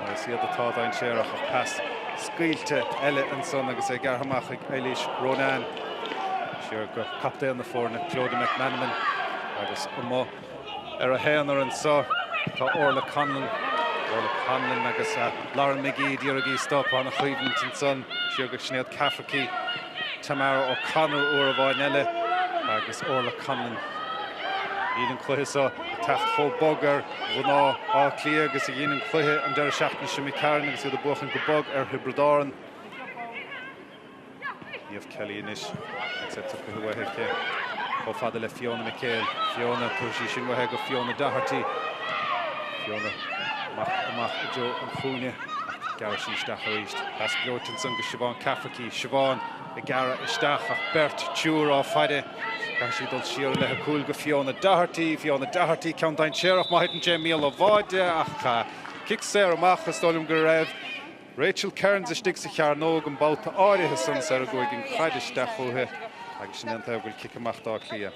mar is iad atá dainséarach ach pas scaoilte eile ansan agus é gearrtha amach ag Eilís Ronayne. Siar go captaen na foirne Clodagh McManamon agus amuigh Ar a haonar anseo tá Orla Conlon, Orla Conlon agus Lauren McGee ag iarraidh í a stop. An-choimhlint ansan. Siar go Sinéad Cafferkey, Tamara O'Connor uair amháin eile agus Orla Conlon. Níl an cluiche seo ag teacht chomh bog ar mhná Átha Cliath agus a dhein an cluiche an deireadh seachtaine seo imigh tharainn agus iad ag buachan go bog ar Thiobraid Árann. Niamh Kelly anois agus é tugtha uaithi aici chomh fada le Fiona McHale. Fiona, tabharfaidh sí sin uaithi go Fiona Doherty. Fiona amach amach i dtreo an chúinne ach gearrfaidh sí isteach arís. Pas gleoite ansan go Siobhán Cafferkey. Siobhán ag gearradh isteach ach beirt, triúr á faire. Caithfidh sí dul siar i leith a cúil go Fiona Doherty. Fiona Doherty, ceann dainséarach má thiteann sé i mbéal an bháide ach cic saor amach is dóigh liom go raibh Rachel Kearns istigh sa chearnóg an babhta áirithe san sar a gcuaigh an chaid isteach chúithi agus sin é an taobh a bhfuil cic amach d'Áth Cliath.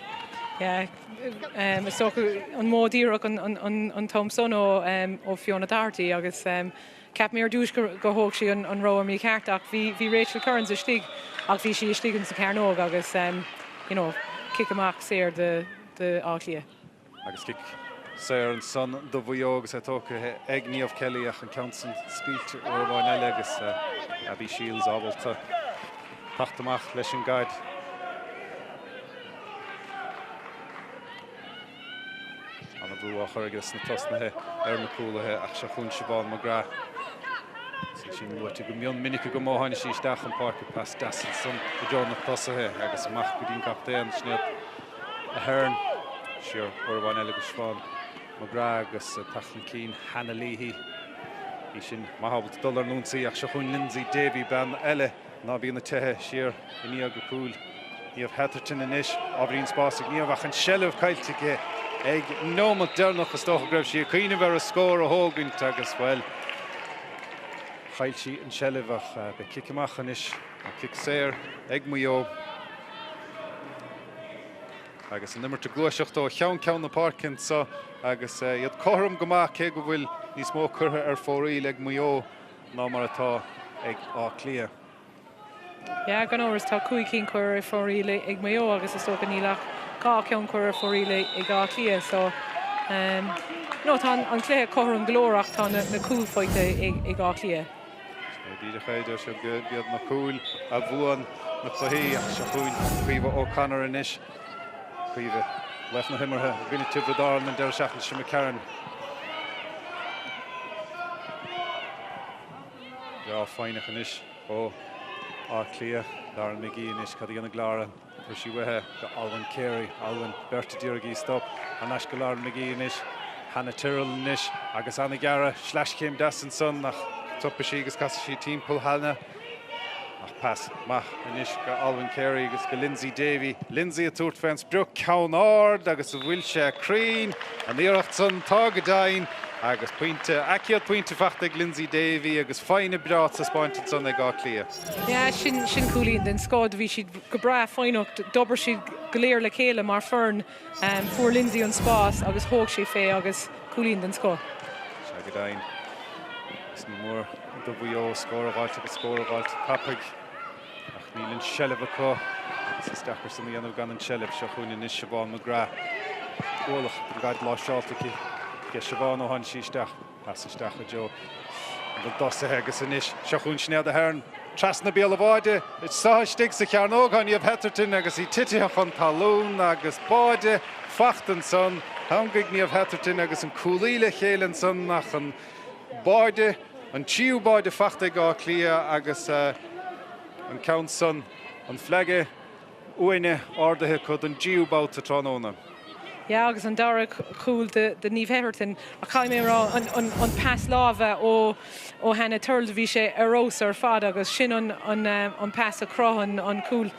Yeah, is dócha an modh díreach an t-am san ó Fiona Doherty agus cheap mé ar dtús gur thóg sí an rogha mícheart ach bhí Rachel Kearns istigh ach bhí sí istigh ins an chearnóg agus you know cic amach saor do Áth Cliath. Agus cic saor ansan do Mhaigh Eo agus é tógtha ag Niamh Kelly ach an ceann san scaoilte uair amháin eile agus Abby Shiels ábalta teacht amach leis an gcaid. Ana-bhrú á chur aige sna tosnaithe ar na cúlaithe ach seo chugainn Siobhán McGrath. Is í sin luaite go mion minic agam ó tháinig sí isteach chun páirce. Pas deas ansan i dtreo na tosaithe agus amach go dtí an captaen Sinéad Ahern. Siar uair amháin eile go Siobhán McGrath agus ag teacht chun cinn Hannah Leahy. Í sin maith ábalta dul ar an ionsaí ach seo chugainn Lyndsey Davey, bean eile ná bíonn ag teitheadh siar i ndiaidh a cúil. Niamh Hetherton anois, ábhairín spáis ag Niamh ach an seilbh caillte aici ag neomat deireanach. Is dócha go raibh sí ag cuimhneamh ar a scór a thógaint agus, bhuel, chaill sí an tseilbh ach beidh cic amach anois, nó cic saor ag Maigh Eo. Agus an imirt ag gluaiseacht ó cheann ceann na páirce anseo agus iad cothrom go maith cé go bhfuil níos mó curtha ar fóraoil ag Maigh Eo ná mar atá ag Áth Cliath. Yeah, gan amhras, tá 5 cinn curtha ar fóraoil ag Maigh Eo agus is dócha níl ach 2 cheann curtha ar fóraoil ag Áth Cliath so no tá an cluiche cothrom go leor ach tá na cúil faighte ag Áth Cliath. Sin é díreach é, deir siad gurb iad na cúil a bhuann na cluichí ach seo chugainn Caoimhe O'Connor anois. Caoimhe, laoch na himeartha i gcoinne Tiobraid Árann an deireadh seachtaine seo imigh tharainn. Breá foighneach anois ó Áth Cliath. Lauren McGee anois, cad a dhéanfaidh Lauren? Chuir sí uaithi go Alwyn Carey. Alwyn, beirt a d'iarraidh í a stop. Thar n-ais go Lauren McGee anois. Hannah Tyrrell anois agus ana-ghearradh. Sleaschéim deas ansan ach stopfaidh sí agus casfaidh sí timpeall Hannah. Ach pas maith anois go Alwyn Carey agus go Lyndsey Davey. Lyndsey ag tabhairt fén sprioc, ceann ard agus an bhfuil sé cruinn? An iarracht san, tá go deimhin agus pointe, a céad pointe fachta ag Lyndsey Davey agus foighne breá taispeáinte ansan ag Áth Cliath. Yeah, sin, sin cúilín den scoth. Bhí siad go breá foighneach, d'obair siad go léir le chéile mar foireann. Fuair Lyndsey an spás agus thóg sí fé agus cúilín den scoth. Sea go deimhin. Agus ní mór do Mhaigh Eo scór a dh'fháilt agus scór a dh'fháilt tapaidh. Ach níl an seilbh acu agus is deacair san a dhéanamh gan an tseilbh. Seo chugainn anois Siobhán McGrath. Ualach den gcaid láimhseáilte aici ag Siobhán ó tháinig sí isteach. Pas isteach i dtreo na dtosaithe agus anois seo chugainn Sinéad Ahern trasna béal an bháide. Anseo istigh sa chearnóg tá Niamh Hetherton agus í titithe chun talún agus báide fachta ansan. Theangaigh Niamh Hetherton agus an cúlaí le chéile ansan ach an báide, an tríú báide fachta ag Áth Cliath agus an ceann san, an flag uaine ardaithe acu don dtríú babhta tráthnóna. Yeah agus an dara cúl do Niamh Hetherton ach caithfidh mé a rá an pas láimhe ó ó Hannah Tyrrell bhí sé ar fheabhas ar fad agus sin an an pas a chruthaigh an cúl.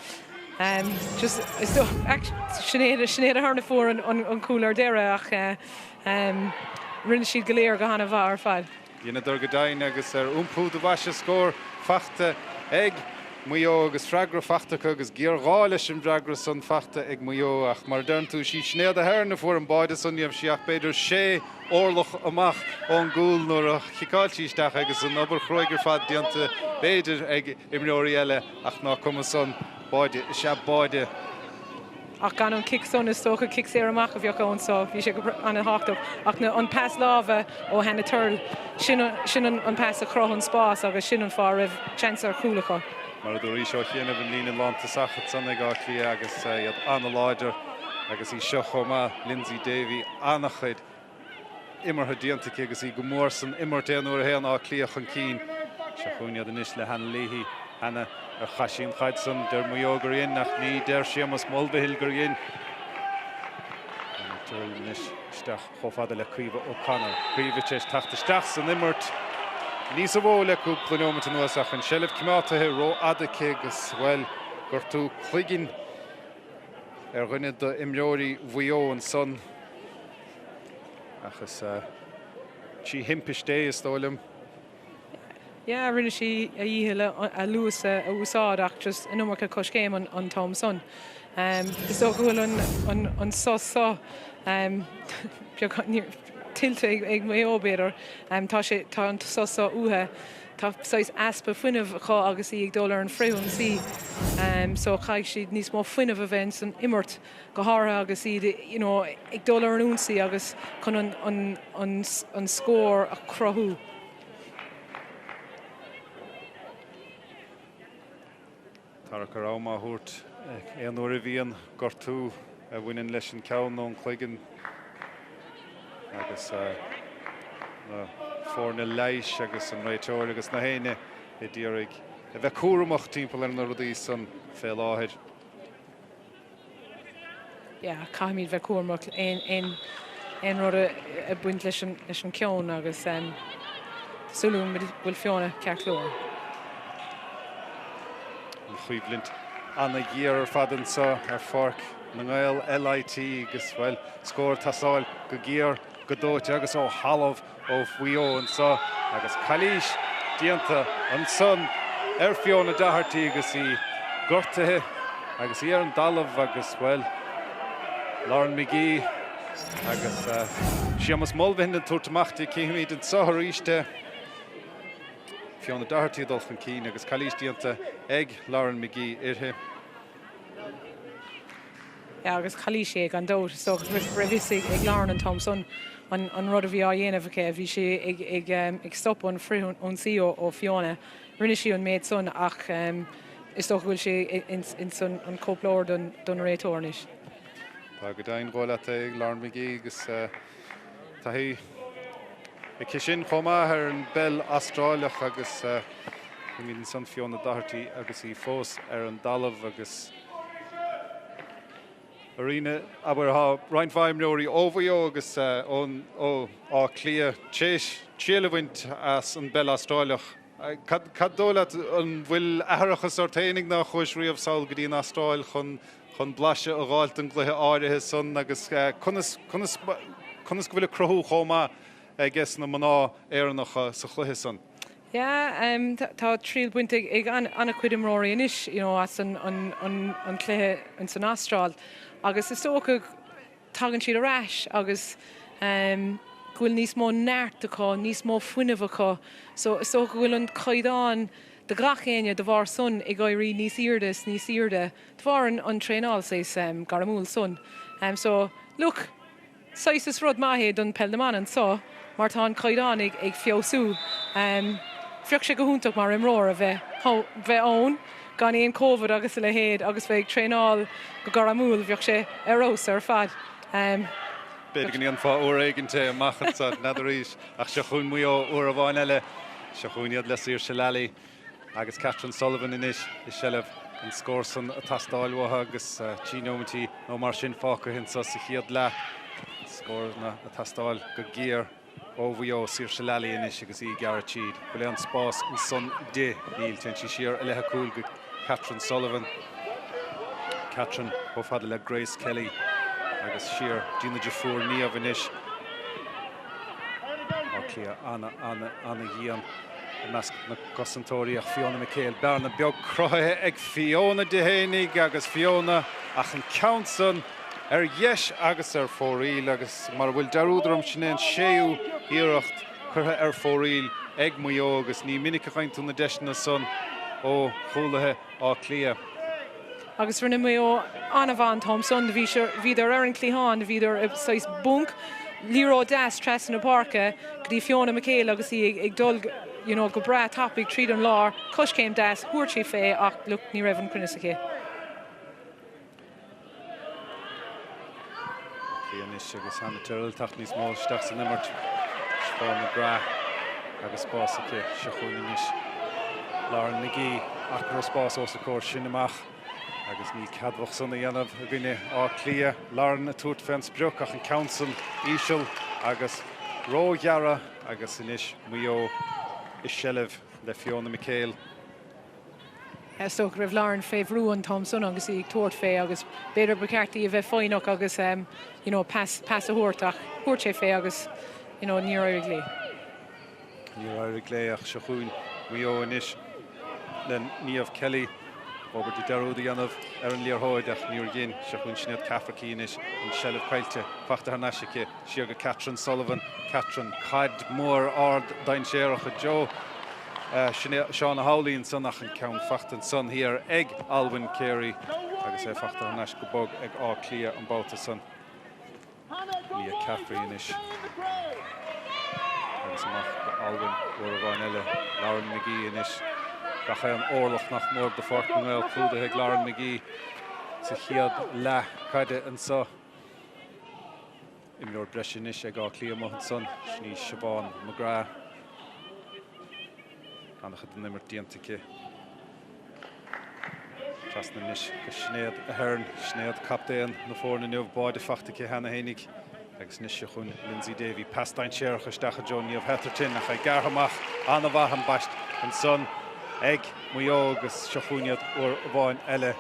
Just Sinéad Sinéad Ahern a fuair an cúl ar deireadh ach rinne siad go léir go han-mhaith ar fad. Dheineadar go deimhin agus ar iompú do bhoise scór fachta ag Maigh Eo agus freagra fachta acu agus géarghá leis an bhfreagra san fachta ag Maigh Eo ach mar a deireann tú sí Sinéad Ahern a fuair an báide san ní raibh sí ach b'fhéidir sé orlach amach ón gcúl nuair a chiceáil sí isteach agus an obair chruaidh ar fad déanta b'fhéidir ag imreoirí eile ach ná cuma san báide is ea báide. Ach gan an cic san, is dócha, cic saor amach a bheadh ann so bhí sé go an-thábhachtach. Ach an pas láimhe ó Hannah Tyrrell, sin sin an pas a chruthaigh an spás agus sin an fáth a raibh seans ar chúl acu. Mar a dúraís ó chianaibh, an líne lántosach ansan ag Áth Cliath agus iad an-láidir agus í seo chomh maith, Lyndsey Davey, an-chuid. imeartha déanta aici agus í go mór san imirt aon uair a théann Áth Cliath chun cinn. Seo chugainn iad anois le Hannah Leahy. Hannah, ar chaith sí an chaid san? Deir Maigh Eo gur dhein ach ní deir Séamus Mulvihill gur dhein. Tyrrell anois isteach chomh fada le Caoimhe O'Connor. Caoimhe tar éis teacht isteach san imirt níosa mhó le cúpla neomat anuas ach an seilbh coimeádtaithe rófhada aici agus, bhuel, gortú cloiginn ar dhuine d'imreoirí Mhaigh Eo ansan. Ach is trí thimpiste é, is dóigh liom. Yeah, rinne sí a dhícheall a luas a úsáid ach just an iomarca coiscéim an t-am san. Is dócha go bhfuil an sos seo beagán tuillte ag Maigh Eo b'fhéidir. Tá sé, tá an sos seo uathu. Tá saghas easpa fuinnimh acu agus í ag dul ar an frithionsaí. So caithfidh siad níos mó fuinnimh a bheith ins an imirt go háirithe agus iad you know ag dul ar an ionsaí agus chun an an an an scór a chruthú. Tarrac ar am á thabhairt aon uair a bhíonn gortú a bhaineann leis an ceann nó an cloigeann agus na foirne leighis agus an réiteoir agus gach éinne a d'iarraidh a bheith cúramach timpeall ar na rudaí san fé láthair. Yeah, caithfimid bheith cúramach aon aon rud ag baint leis an leis an ceann agus tá súil agam go bhfuil Fiona ceart go leor. An choimhlint ana-ghéar ar fad anseo ar Pháirc na nGael, LIT agus, bhuel, scór ag teastáil go géar, go dóite agus ó thalamh. ó Mhaigh Eo anseo agus calaois déanta ansan ar Fiona Doherty agus í gortaithe agus í ar an dtalamh agus, bhuel, Lauren McGee agus Séamus Mulvihill ag tabhairt amach di. Cífimid anseo arís é. Fiona Doherty ag dul chun cinn agus calaois déanta ag Lauren McGee uirthi. Yeah agus calaois é gan dabht. Is dócha go raibh fhios ag Lauren an t-am san an rud a bhí á dhéanamh aici. Bhí sí ag stopadh an frith-ionsaí ó Fiona. Rinne sí an méid san ach is dócha go bhfuil sé ins an cóipleabhar don réiteoir anois. Tá go deimhin dhóigh leat é ag Lauren McGee agus taithí aici sin chomh maith ar an bpeil Astráileach agus Chímid ansan Fiona Doherty agus í fós ar an dtalamh agus a Ríona, abair, tá roinnt mhaith imreoirí ó Mhaigh Eo agus ó Áth Cliath tar éis triail a bhaint as an bpeil Astráileach. Cad dóigh leat, an bhfuil aithreachas ort fhéinig nár chuais riamh sall go dtí an Astráil chun chun blaiseadh a dh'fháilt den gcluiche áirithe san agus conas conas conas go bhfuil ag cruthú chomh maith aige na mná Éireannacha sa chluiche san? Yeah, tá triail bainte ag an-chuid imreoirí anois you know as an an cluiche ins an Astráil agus is dócha tagann siad ar ais agus go bhfuil níos mó neart acu, níos mó fuinnimh acu so is dócha go bhfuil an caighdeán do gach éinne de bharr san ag éirí níos airde is níos airde de bharr an traenáil saghas gairmiúil san. So look. Saghas is rud maith é don peil na mban anseo mar tá an caighdeán ag ag feabhsú. Bheadh sé go hiontach mar imreoir a bheith bheith ann gan aon Covid agus a leithéid agus bheith ag traenáil go gairmiúil, bheadh sé ar fheabhas ar fad. B'fhéidir go ndéanfá uair éigin é amach anseo, n'fheadar arís, ach seo chugainn Maigh Eo uair amháin eile. Seo chugainn iad le Saoirse Lally. Agus Catherine Sullivan anois i seilbh an scór san ag teastáil uathu agus 3 neomaintí nó mar sin fágtha anseo sa chéad leath. Scóranna ag teastáil go géar ó Mhaigh Eo. Saoirse Lally anois agus í ag gearradh tríd. Bhfuil aon spás ansan di? Níl. Téann sí siar i leith a cúil go Catherine Sullivan. Catherine chomh fada le Grace Kelly agus siar dtína deirfiúr Niamh anois. Áth Cliath ana-ana-ana-dhian. I measc na gcosantóirí ach Fiona McHale. Bearna beag cruthaithe ag Fiona di fhéinig agus Fiona ach an ceann san ar dheis agus ar fóraoil agus mara bhfuil dearúd orm sin é an séú hiarracht curtha ar fóraoil ag Maigh Eo agus ní minic a fhaigheann tú na deiseanna san ó chúlaithe Áth Cliath. Agus rinne Maigh Eo an-mhaith an t-am san. Bhí bhíodar ar an chliathán, bhíodar i saghas bunc, liathróid deas trasna na páirce go dtí Fiona McHale agus í ag dul you know go breá tapaidh tríd an lár, coiscéim deas, thabhairt sí fé ach look ní raibh an cruinneas aici. Cliath anois agus Hannah Tyrrell teacht níos mó isteach san imirt. Siobhán McGrath agus spás aici. Seo chugainn anois Lauren McGee ach go raibh spás os a comhair sin amach. Agus ní ceadmhach san a dhéanamh i gcoinne Áth Cliath. Lauren ag tabhairt fén sprioc ach an ceann san íseal agus róghearra agus anois Maigh Eo i seilbh le Fiona McHale. Is dócha go raibh Lauren fé bhrú an t-am san agus í ag tabhairt fé agus b'fhéidir ba cheart di a bheith foighneach agus you know pas pas a thabhairt ach thabhairt sé fé agus you know níor éirigh léi. Níor éirigh léi ach seo chugainn Maigh Eo anois le Niamh Kelly. B'fhóbair di dearúd a dhéanamh ar an liathróid ach níor dhein. Seo chugainn Sinéad Cafferkey anois, an tseilbh caillte, fachta thar n-ais aici, siar go Catherine Sullivan. Catherine, caid mhór ard dainséarach i dtreo Shauna Howley ansan ach an ceann fachta ansan thiar ag Alwyn Carey agus é fachta thar n-ais go bog ag Áth Cliath an babhta san. Leah Caffrey anois agus amach go Alwyn uair amháin eile. Lauren McGee anois. Gach aon orlach nach mór de Pháirc na nGael clúdaithe ag Lauren McGee sa chéad leath caide anseo. Imreoir breise anois ag Áth Cliath amuigh ansan, sin í Siobhán McGrath. An-chuid den imirt déanta aici. Trasna anois go Sinéad Aherne, Sinéad captaen na foirne inniu, báide fachta aici cheana fhéinig agus anois seo chugainn Lyndsey Davey. Pas dainséarach isteach i dtreo Niamh Hetherton ach é gearrtha amach an-mhaith ambaist ansan ag Maigh Eo agus seo chugainn iad uair amháin eile.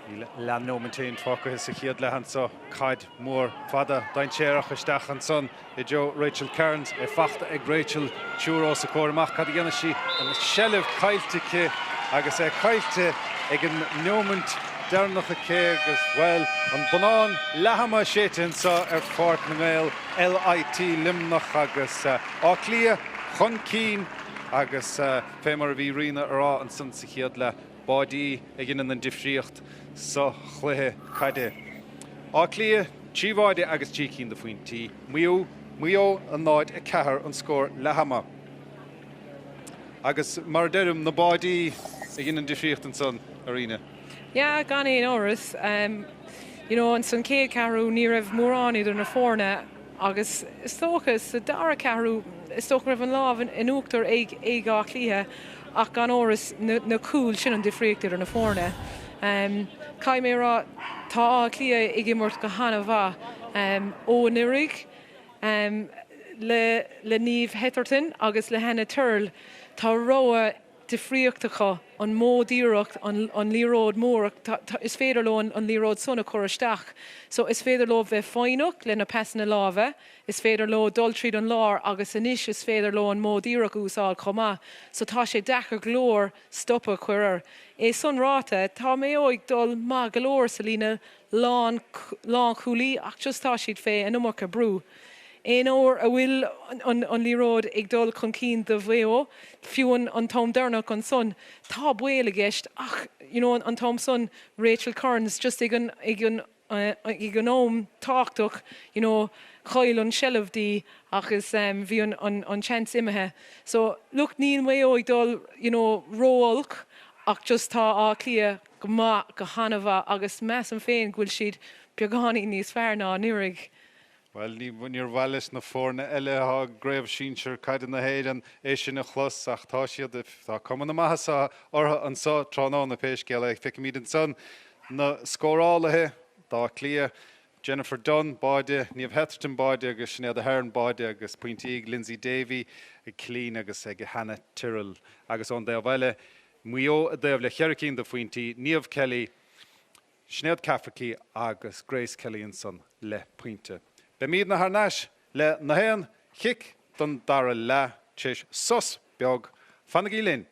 Níl leath-neomant féin fágtha sa chéad leath anso. Caid mhór fada dainséarach isteach ansan i dtreo Rachel Kearns. É fachta ag Rachel. Triúr os a comhair amach. Cad a dhéanfaidh sí? An tseilbh caillte aici agus é caillte ag an neomant deireanach aici agus, bhuel, an bonnán leath-ama séidte anso ar Pháirc na nGael, LIT Luimneach agus Áth Cliath chun cinn agus fé mar a bhí Ríona a rá ansan sa chéad leath, Báidí a dheineann an difríocht sa chluiche caide. Áth Cliath, 3 bháide agus 3 cinn de phointí. Maigh Eo, 0, 4 an scór leath-ama. Agus mar a deirim, na báidí a dhein an difríocht ansan, a Ríona. Yeah, gan aon amhras. You know, ins an chéad cheathrú ní raibh mórán idir na foirne agus is dócha sa dara ceathrú is dócha go raibh an lámh in uachtar ag ag Áth Cliath ach gan amhras na cúil, sin an difríocht idir na foirne. Caithfidh mé a rá tá Áth Cliath ag imirt go han-mhaith ó anuraidh le le Niamh Hetherton agus le Hannah Tyrrell. Tá rogha difríocht acu, an modh díreach, an liathróid mór, is féidir leo an liathróid san a chur isteach. So is féidir leo bheith foighneach le na pasanna láimhe, is féidir leo dul tríd an lár agus anois is féidir leo an modh díreach a úsáid chomh maith. So tá sé deacair go leor stopadh a chur air. É san ráite, tá Maigh Eo ag dul maith go leor sa líne lán lánchúlaí ach just tá siad fé an iomarca brú. Aon uair a bhfuil an liathróid ag dul chun cinn do Mhaigh Eo, fiú an t-am deireanach ansan, tá baol i gceist ach you know an t-am san Rachel Kearns just ag an ag an ag an am tábhachtach you know chaill an seilbh di agus bhí an an an chance imithe. So look níl Maigh Eo ag dul you know ró-olc ach just tá Áth Cliath go maith, go han-mhaith agus measaim féin go bhfuil siad beagáinín níos fearr ná anuraidh. Bhuel, níor mhaith leis na foirne eile atá i gCraobh Shinsir Caide na hÉireann é sin a chlos ach tá siad, tá cuma na maitheasa orthu anseo tráthnóna pé scéal é. Feicimid ansan na scórálaithe d'Áth Cliath, Jennifer Dunne, báide, Niamh Hetherton, báide, agus Sinéad Aherne, báide, agus pointí ag Lyndsey Davey, ag Killeen agus ag Hannah Tyrrell. Agus ón dtaobh eile, Maigh Eo i dtaobh le cheithre cinn de phointí, Niamh Kelly, Sinéad Cafferkey agus Grace Kelly ansan le pointe. Beimídne thar n-ais le na haon chic don dara leath tar éis sos beag. Fanaigí linn!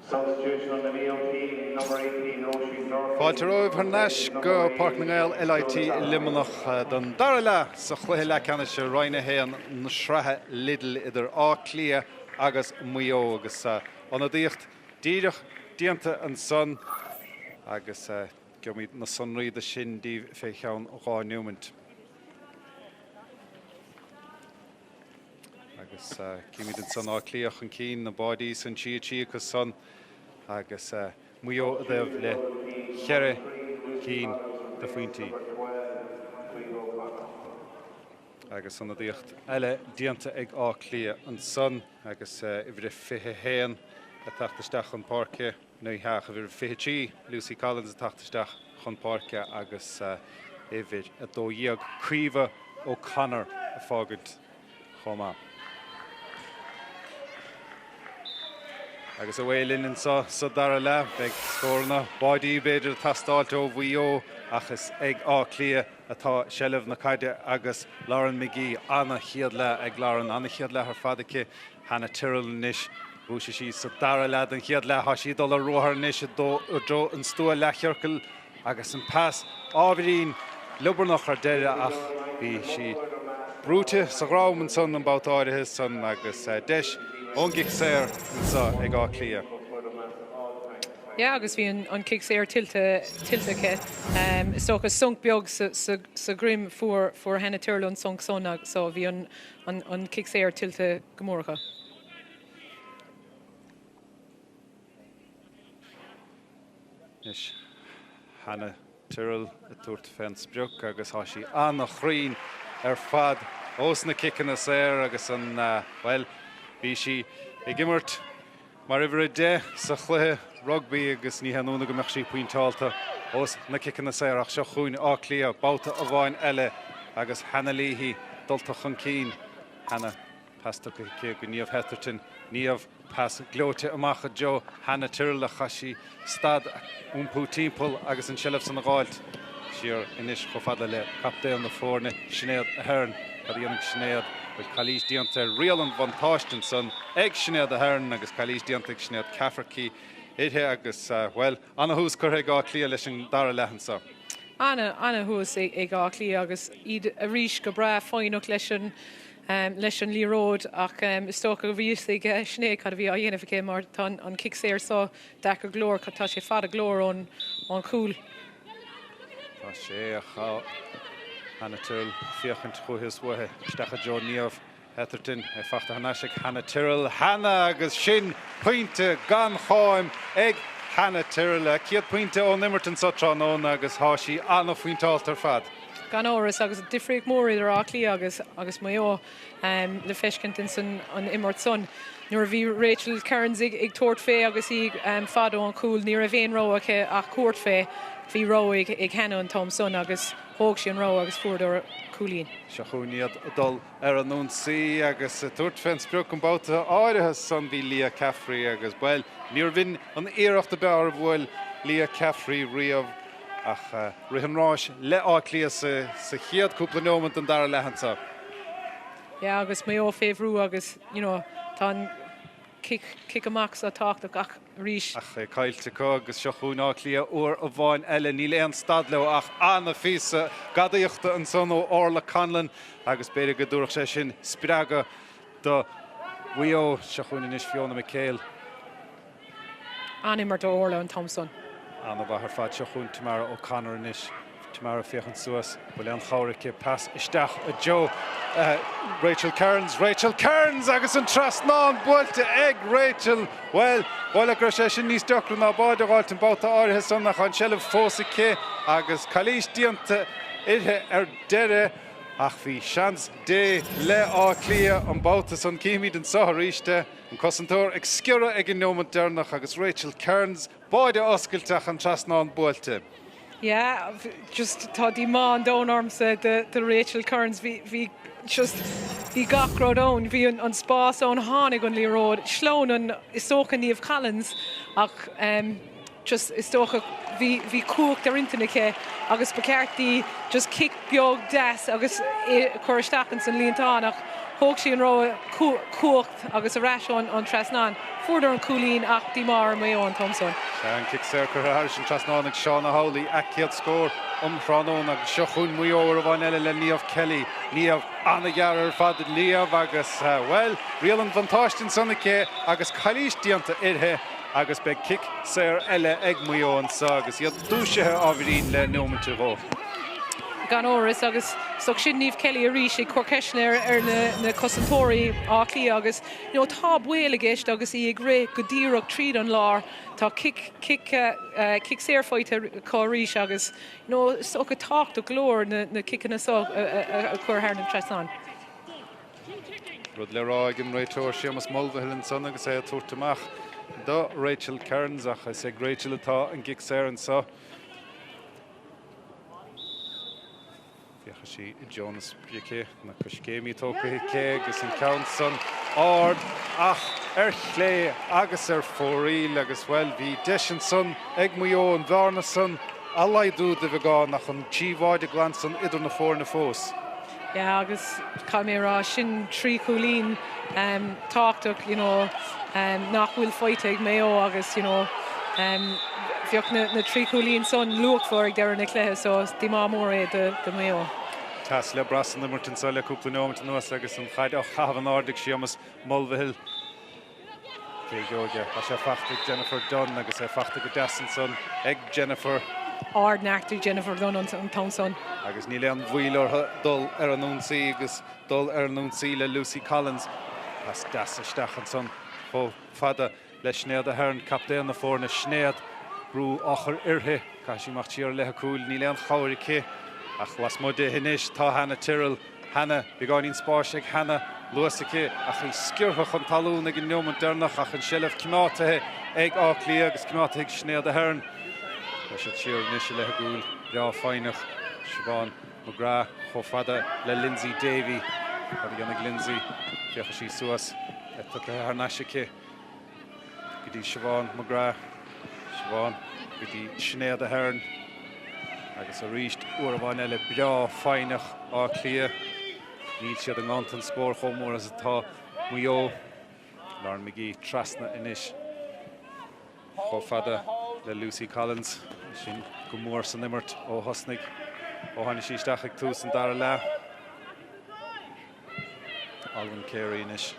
Substitution on the Mayo team, number 18, Oisín Murphy. Fáilte romhaibh thar n-ais go Páirc na nGael LIT i Luimneach don dara leath sa chluiche leathcheannais i Roinn 1 na Sraithe Lidl idir Áth Cliath agus Maigh Eo agus ionadaíocht díreach déanta ansan agus gheobhaimid na sonraí de sin daoibh fé cheann 2 neomant. Agus címid ansan Áth Cliath chun cinn, na báidí san 3-3 acu san agus Maigh Eo i dtaobh le cheithre cinn de phointí. Agus ionadaíocht eile déanta ag Áth Cliath ansan agus uimhir a 21 ag teacht isteach chun páirce. Ní hea ach uimhir 23, Lucy Collins ag teacht isteach chun páirce agus uimhir 12, Caoimhe O'Connor ag fágaint chomh maith. Agus away linn anseo sa dara leath, beidh scóranna, báidí b'fhéidir ag teastáilt ó Mhaigh Eo ach is ag Áth Cliath atá seilbh na caide agus Lauren McGee, ana-chéad leath ag Lauren, ana-chéad leath ar fad aici. Hannah Tyrrell anois. Dhúisigh sí sa dara leath den chéad leath. Tá sí ag dul ar ruathar anois i dtreo an stua leathchiorcail agus an pas ábhairín liobarnach ar deireadh ach bhí sí brúite sa dhrom ansan an babhta áirithe san agus deis ón gcic saor anseo ag Áth Cliath. Yeah agus bhí an cic saor tuillte tuillte aici. Is dócha sonc beag sa dhroim fuair fuair Hannah Tyrrell an sonc san so bhí an an cic saor tuillte go mór acu. Anois Hannah Tyrrell ag tabhairt fén sprioc agus tá sí an-chruinn ar fad ós na ciceanna saor agus an, bhuel, bhí sí ag imirt Mar uimhir 10 sa chluiche rugbaí agus ní haon ionadh go mbeadh sí pointeálta ós na ciceanna saor ach seo chugainn Áth Cliath babhta amháin eile agus Hannah Leahy dulta chun cinn. Hannah, pas tugtha aici go Niamh Hetherton. Niamh, pas gleoite amach i dtreo Hannah Tyrrell ach chaith sí stad, iompú timpeall agus an tseilbh san a dh'fháilt siar anois chomh fada le captaen na foirne, Sinéad Aherne. Cad a dhéanfaidh Sinéad? Bhfuil calaois déanta ar riail an bhuntáiste ansan ag Sinéad Aherne agus calaois déanta ag Sinéad Cafferkey uirthi agus, bhuel, ana-thús curtha ag Áth Cliath leis an dara leath anso. Ana, ana-thús ag Áth Cliath agus iad arís go breá foighneach leis an leis an liathróid ach is dócha go bhí fhios ag Sinéad cad a bhí á dhéanamh aici mar tá an cic saor so deacair go leor, tá sé fada go leor ón chúl. Tá sé ach Hannah Tyrrell ag féachaint chuaithi is uaithi isteach i dtreo Niamh Hetherton, é fachta thar n-ais ag Hannah Tyrrell. Hannah agus sin pointe gan cháim ag Hannah Tyrrell. A céad pointe ón imirt anseo tráthnóna agus tá sí an-phointeálta ar fad. Gan amhras, agus difríocht mór idir Áth Cliath agus agus Maigh Eo le feiscint ins an imirt san. Nuair a bhí Rachel Kearns ag tabhairt fé agus í fada ón chúl, ní raibh aon rogha aici ach tabhairt fé. Bhí rogha ag Hannah an t-am san agus thóg sí an rogha agus fuaireadar cúilín. Seo chugainn iad ag dul ar an ionsaí agus ag tabhairt fén sprioc an babhta áirithe san bhí Leah Caffrey agus, bhuel, níorbh in an iarracht ab fhearr a bhuail Leah Caffrey riamh ach rith an ráis le Áth Cliath sa chéad cúpla neomant den dara leath anseo. Yeah agus Maigh Eo fé bhrú agus you know tá an cic cic amach so tábhachtach ach arís. Ach é caillte acu agus seo chugainn Áth Cliath uair amháin eile. Níl aon stad leo ach ana-phíosa gadaíochta ansan ó Orla Conlon agus b'fhéidir go dtabharfadh sé sin spreagadh do Mhaigh Eo. Seo chugainn anois Fiona McHale. An-imirt ó Orla an t-am san. An-mhaith ar fad. Seo chugainn Tamara O'Connor anois. Tamara ag féachaint suas. Bhfuil aon chabhair aici? Pas isteach i dtreo Rachel Kearns. Rachel Kearns agus an trasnán buailte ag Rachel. Bhuel, bhuel go raibh sé sin níos deacra ná báide a dh'fháilt an babhta áirithe san ach an tseilbh fós aici agus calaois déanta uirthi ar deireadh. Ach bhí seans Dé le Áth Cliath an babhta san. Cífimid anseo arís é. An cosantóir ag sciorradh ag an neomant deireanach agus Rachel Kearns báide oscailte ach an trasnán buailte. Yeah, just tá díomá an domhain ormsa do do Rachel Kearns. Bhí bhí just bhí gach rud ann. Bhí an an spás ann, tháinig an liathróid, shleamhain an is dócha Niamh Collins ach ehm just is dócha bhí bhí cumhacht ar intinn aici agus ba cheart di just cic beag deas agus é a chur isteach ins an líontán ach. Thóg sí an rogha cumhacht agus ar ais ón trasnán. Fuaireadar an cúilín ach díomá ar Maigh Eo an t-am san. Sea, an cic saor curtha thairis an trasnán ag Shauna Howley, a céad scór um thráthnóna agus seo chugainn Maigh Eo uair amháin eile le Niamh Kelly. Niamh an-ghearr ar fad Niamh agus, bhuel, riail an bhuntáiste ansan aici agus calaois déanta uirthi agus beidh cic saor eile ag Maigh Eo anso agus iad dúisithe ábhairín le neomat nó dhó. Gan amhras, agus so sin Niamh Kelly arís ag cur ceisteanna ar na cosantóirí Átha Cliath agus you know tá baol i gceist agus í ag rith go díreach tríd an lár. Tá cic, cic, cic saor faighte acu arís agus you know is dócha tábhachtach go leor na ciceanna seo a chur thar an trasnán. Rud le rá ag an réiteoir Séamus Mulvihill ansan agus é ag tabhairt amach do Rachel Kearns ach is ag Rachel atá an gcic saor anso. Féachfaidh sí i dtreo na sprice, na coiscéimí tógtha aici agus an ceann san ard ach ar chlé agus ar fóraoil agus, bhuel, bhí deis ansan ag Maigh Eo an bhearna san a laghdú de bheagán ach an trí bháide glan san idir na foirne fós. Yeah agus caithfidh mé a rá sin trí chúilín tábhachtach you know nach bhfuil faighte ag Maigh Eo agus you know bheadh na trí chúilín san luachmhar ag deireadh na cluiche so is díomá mór é do Mhaigh Eo. Teas le brath san imirt anseo le cúpla neomat anuas agus an chaid á chaitheamh in airde ag Séamus Mulvihill. Cé gheobhaidh é? Tá sé fachta ag Jennifer Dunne agus é fachta go deas ansan ag Jennifer. Ard-neart ag Jennifer Dunne an t-am san. Agus níl aon mhoill orthu dul ar an ionsaí agus dul ar an ionsaí le Lucy Collins. Pas deas isteach ansan chomh fada le Sinéad Aherne, captaen na foirne. Sinéad, brú á chur uirthi. Caithfidh sí imeacht siar i leith a cúil. Níl aon chabhair aici ach lasmuigh di anois tá Hannah Tyrrell. Hannah, beagáinín spáis ag Hannah, luas aici ach í sciorrtha chun talún ag an neomant deireanach ach an seilbh coimeádtaithe ag Áth Cliath agus coimeádtaithe ag Sinéad Aherne. Tá siad siar anois i leith a gcúil, breá foighneach, Siobhán McGrath chomh fada le Lyndsey Davey. Cad a dhéanfaidh Lyndsey? Féachfaidh sí suas, é tugtha thar n-ais aici. go dtí Siobhán McGrath, Siobhán go dtí Sinéad Aherne agus arís uair amháin eile breá foighneach Áth Cliath. Níl siad i nganntan scór chomh mór is atá Maigh Eo. Lauren McGee trasna anois chomh fada le Lucy Collins. Sin go mór san imirt ó thosnaigh, ó tháinig sí isteach ag tús an dara leath. Olwen Carey anois,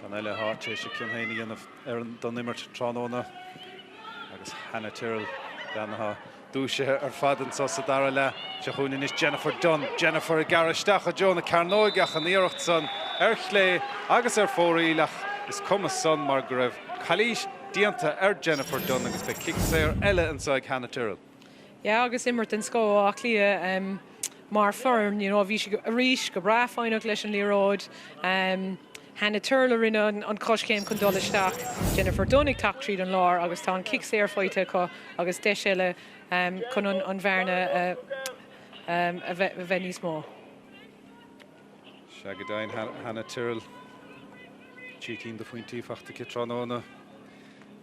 bean eile atá tar éis a cion féin a dhéanamh ar an don imirt tráthnóna agus Hannah Tyrrell, bean atá dúisithe ar fad anseo sa dara leath. Seo chugainn anois Jennifer Dunne. Jennifer ag gearradh isteach i dtreo na cearnóige ach an iarracht san ar chlé agus ar fóraoil ach is cuma san mar go raibh calaois déanta ar Jennifer Dunne agus beidh cic saor eile anseo ag Hannah Tyrrell. Yeah agus imirt den scoth ó Áth Cliath mar foireann, you know, bhí siad arís go breá foighneach leis an liathróid. Hannah Tyrrell a rinne an choiscéim chun dul isteach, Jennifer Dunne ag teacht tríd an lár agus tá an cic saor faighte acu agus deis eile chun an bhearna a bheith níos mó. Sea go deimhin, Hannah Tyrrell, 3 cinn de phointí faighte aici tráthnóna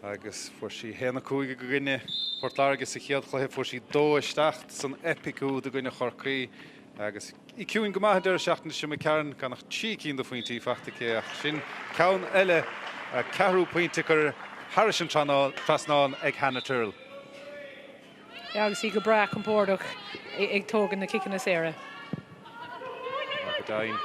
agus fuair sí 1-5 i gcoinne Phort Láirge sa chéad chluiche, fuair sí 2-7 san eipic úd i gcoinne Chorcaí agus í ciúin go maith an deireadh seachtaine seo imrithe gan ach 3 cinn de phointí faighte aici ach sin ceann eile, ceathrú pointe curtha thairis an trasnán ag Hannah Tyrrell. Agus í go breá compordach ag tógaint na ciceanna saora. Go deimhin.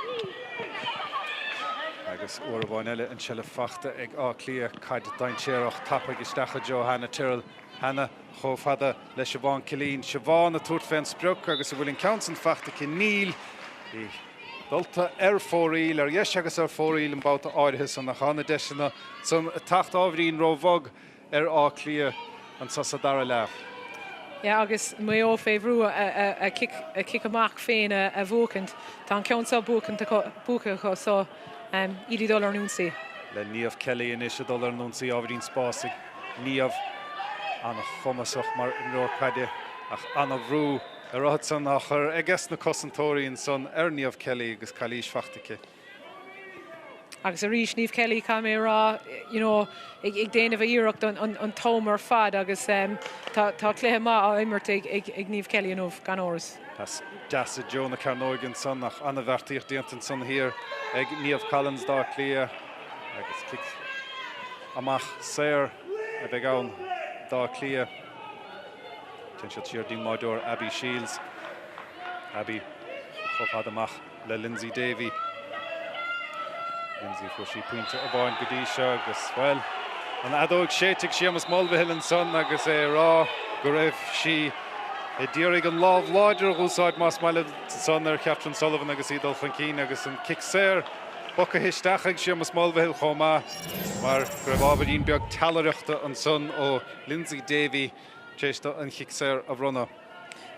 Agus uair amháin eile an tseilbh faighte ag Áth Cliath, caid dainséarach tapaidh isteach i dtreo Hannah Tyrrell. Hannah chomh fada le Siobhán Killeen. Siobhán ag tabhairt fén sprioc agus an bhfuil an ceann san faighte aici? Níl. Í dulta ar fóraoil, ar dheis agus ar fóraoil an babhta áirithe san ach tá na deiseanna san ag teacht ábhairín róbhog. ar Áth Cliath anseo sa dara leath. Yeah agus Maigh Eo fé bhrú a cic amach féin a bhuachaint. Tá an ceann seo buachaint acu, buaite acu so iad ag dul ar an ionsaí. Le Niamh Kelly anois ag dul ar an ionsaí, ábhairín spás ag Niamh. An-chumasach mar imreoir caide ach an-bhrú ar fhad san á chur aiges na cosantóirí ansan ar Niamh Kelly agus calaois faighte aici. Agus arís Niamh Kelly, caithfidh mé a rá, you know, ag déanamh a iarracht an t-am ar fad agus tá cluiche maith á imirt ag Niamh Kelly inniu, gan amhras. Pas deas i dtreo na cearnóige ansan ach an-bheartaíocht déanta ansan thiar ag Niamh Collins d'Áth Cliath agus cic amach saor a bheidh ann d'Áth Cliath. Téann siad siar dtí'n mbáideoir Abby Shiels. Abby chomh fada amach le Lyndsey Davey. Lyndsey, fuair sí pointe amháin go dtí seo agus, bhuel, an fheadóg séidte ag Séamus Mulvihill ansan agus é ag rá go raibh sí ag iarraidh an lámh láidir a dh'úsáid más maith leat ansan ar Chatherine Sullivan agus í ag dul chun cinn agus an cic saor bogtha isteach ag Séamus Mulvihill chomh maith mar go raibh ábhairín beag teallaireachta ansan ó Lyndsey Davey tar éis do an chic saor a bhronnadh.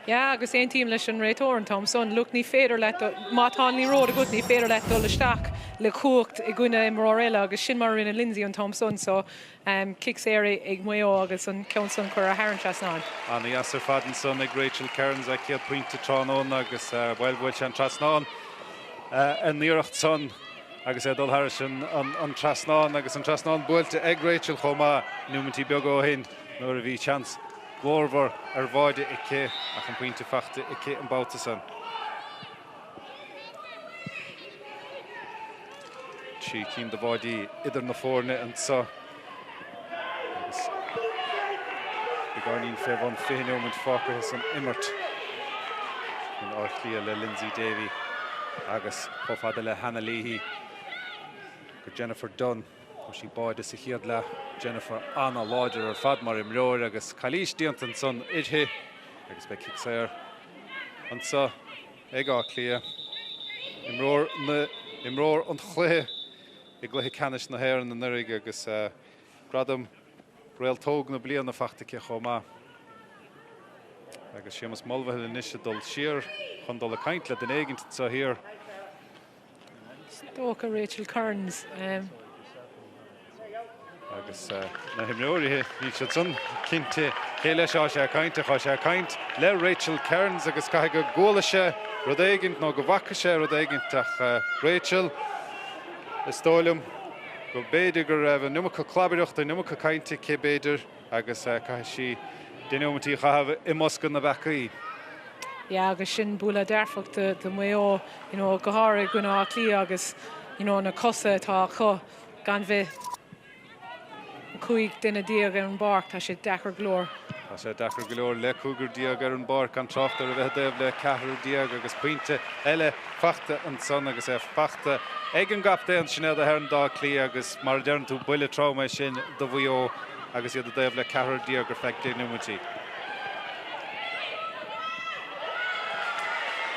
Yeah, agus aontaím leis an réiteoir an t-am san. Look, ní féidir leat, má tá an liathróid agat, ní féidir leat dul isteach le cumhacht i gcoinne imreoir eile agus sin mar a rinne Lyndsey an t-am san. So, cic saor ag Maigh Eo agus an ceann san curtha thar an trasnán. Ana-dheas ar fad ansan ag Rachel Kearns, a céad pointe tráthnóna agus, bhuel, bhuail sé an trasnán an iarracht san agus é ag dul thairis an trasnán agus an trasnán buailte ag Rachel chomh maith nóimeintí beaga ó shin. nuair a bhí seans glórmhar ar bháide aici ach an pointe faighte aici an babhta san. 3 cinn de bháidí idir na foirne anseo agus beagáinín fé bhun 20 neomant fágtha san imirt. In Áth Cliath le Lyndsey Davey agus chomh fada le Hannah Leahy go Jennifer Dunne. Fuair sí báide sa chéad leath. Jennifer an-láidir ar fad mar imreoir agus calaois déanta ansan uirthi agus beidh cic saor anseo ag Áth Cliath. Imreoir na imreoir an chluiche i gcluiche ceannais na hÉireann anuraidh agus gradam Réalt Óg na bliana faighte aici chomh maith. Agus Séamus Mulvihill anois ag dul siar chun dul ag caint le duine éigint anseo thiar. Is dócha Rachel Kearns. Agus na himreoirí, níl siad san cinnte cé leis atá sé ag caint, ach tá sé ag caint le Rachel Kearns agus caithfidh go gcuala sé rud éigint nó go bhfaca sé rud éigint ach Rachel, is dóigh liom go mb'fhéidir go raibh an iomarca clabaireachta, an iomarca cainte aici b'fhéidir. Agus caithfidh sí deich neomaintí a chaitheamh i mbosca na bpeacaí. Yeah agus sin buille dearfach do do Mhaigh Eo, you know, go háirithe i gcoinne Átha Cliath agus you know na cosa atá acu gan bheith 15 duine ar an bpáirc, tá sé deacair go leor. Tá sé deacair go leor le cúigear déag ar an bpáirc, gan trácht ar a bheith i dtaobh le ceathrar déag agus pointe eile faighte ansan agus é faighte ag an gcaptaen Sinéad Aherne d'Áth Cliath agus mar a deireann tú buille trom é sin do Mhaigh Eo agus iad i dtaobh le ceathrar déag ar feadh 10 neomaintí.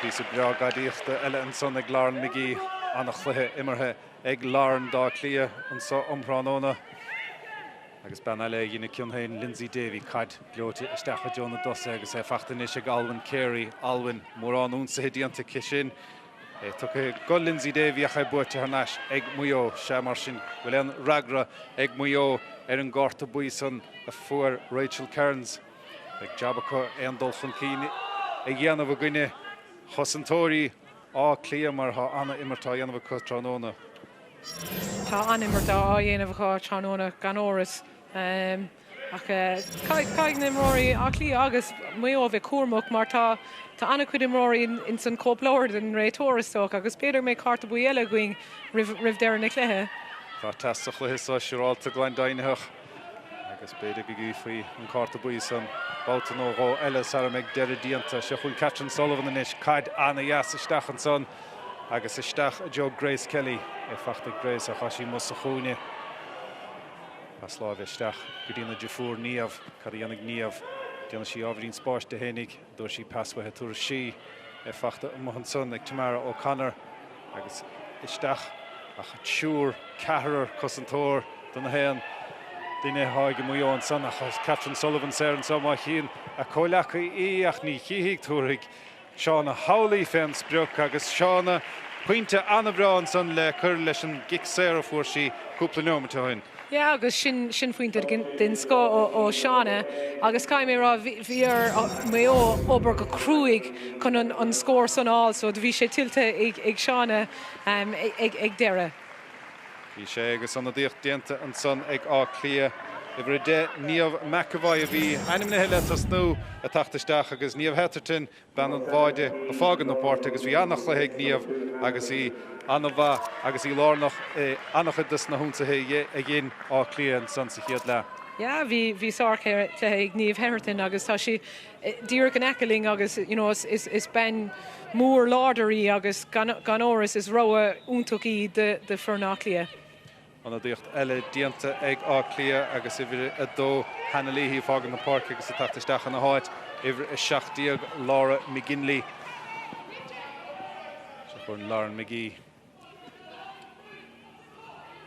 Píosa breá gadaíochta eile ansan ag Lauren McGee. Ana-chluiche imeartha ag Lauren d'Áth Cliath anso um thráthnóna. Agus bean eile a dhein a cion féin, Lyndsey Davey, caid gleoite isteach i dtreo na dtosaithe agus é faighte anois ag Alwyn Carey. Alwyn, mórán ionsaithe déanta aici sin. É tugtha go Lyndsey Davey ach é buaite thar n-ais ag Maigh Eo. Sea, mar sin, bhfuil aon fhreagra ag Maigh Eo ar an gcárta buí san a fuair Rachel Kearns? Beidh jab acu aon dul chun cinn a dhéanamh i gcoinne chosantóirí Átha Cliath mar tá an-imirt á dhéanamh acu tráthnóna. Tá an-imirt á dhéanamh acu tráthnóna gan amhras. Ach caithfidh na himreoirí Átha Cliath agus Maigh Eo a bheith cúramach mar tá tá an-chuid imreoirí ins an cóipleabhar den réiteoir is dócha agus b'fhéidir go mbeidh cárta buí eile againn roimh roimh deireadh na cluiche. Tá teas sa chluiche seo siúrálta glan deimhnitheach agus b'fhéidir go gcífí an cárta buí san babhta nó dhó eile sara mbeidh deireadh déanta. Seo chugainn Catherine Sullivan anois, caid ana-dheas isteach ansan agus isteach i dtreo Grace Kelly. É faighte ag Grace ach tá sí amuigh sa chúinne. Pas láimhe isteach go dtína deirfiúr Niamh. Cad a dhéanfaidh Niamh? Déanfaidh sí ábhairín spáis di fhéinig. Tabharfaidh sí pas uaithi, tabharfaidh sí é faighte amuigh ansan ag Tamara O'Connor agus isteach ach triúr, ceathrar cosantóir don haon duine atá ag Maigh Eo ansan ach Catherine Sullivan saor anseo má chíonn a comhleacaí í ach ní chífidh, tabharfaidh Shauna Howley fén sprioc agus Shauna, pointe an-bhreá ansan le cur leis an gcic saor a fuair sí cúpla neomat ó shin. Yeah agus sin sin pointe den scoth ó ó Shauna agus caithfidh mé a rá bhí bhí ar Maigh Eo obair go cruaidh chun an an scór san a fháil so bhí sé tuillte ag ag Shauna ag ag deireadh. Bhí sé agus ionadaíocht déanta ansan ag Áth Cliath. Uimhir 10, Niamh McEvoy a bhí ainmnithe le tosnú ag teacht isteach agus Niamh Hetherton, bean an bháide, ag fágaint na páirce agus bhí an-chluiche ag Niamh agus í an-mhaith agus í lárnach i an-chuid dos na hionsaithe a dhein Áth Cliath ansan sa chéad leath. Yeah, bhí, bhí sárchluiche ag Niamh Hetherton agus tá sí díreach in aice linn agus you know is, is bean mhór láidir í agus gan, gan amhras is rogha iontach í do, do foireann Átha Cliath. Ionadaíocht eile déanta ag Áth Cliath agus uimhir 2 Hannah Leahy ag fágaint na páirce agus ag teacht isteach ina háit, uimhir 17 Laura McGinley. Seo chugainn Lauren McGee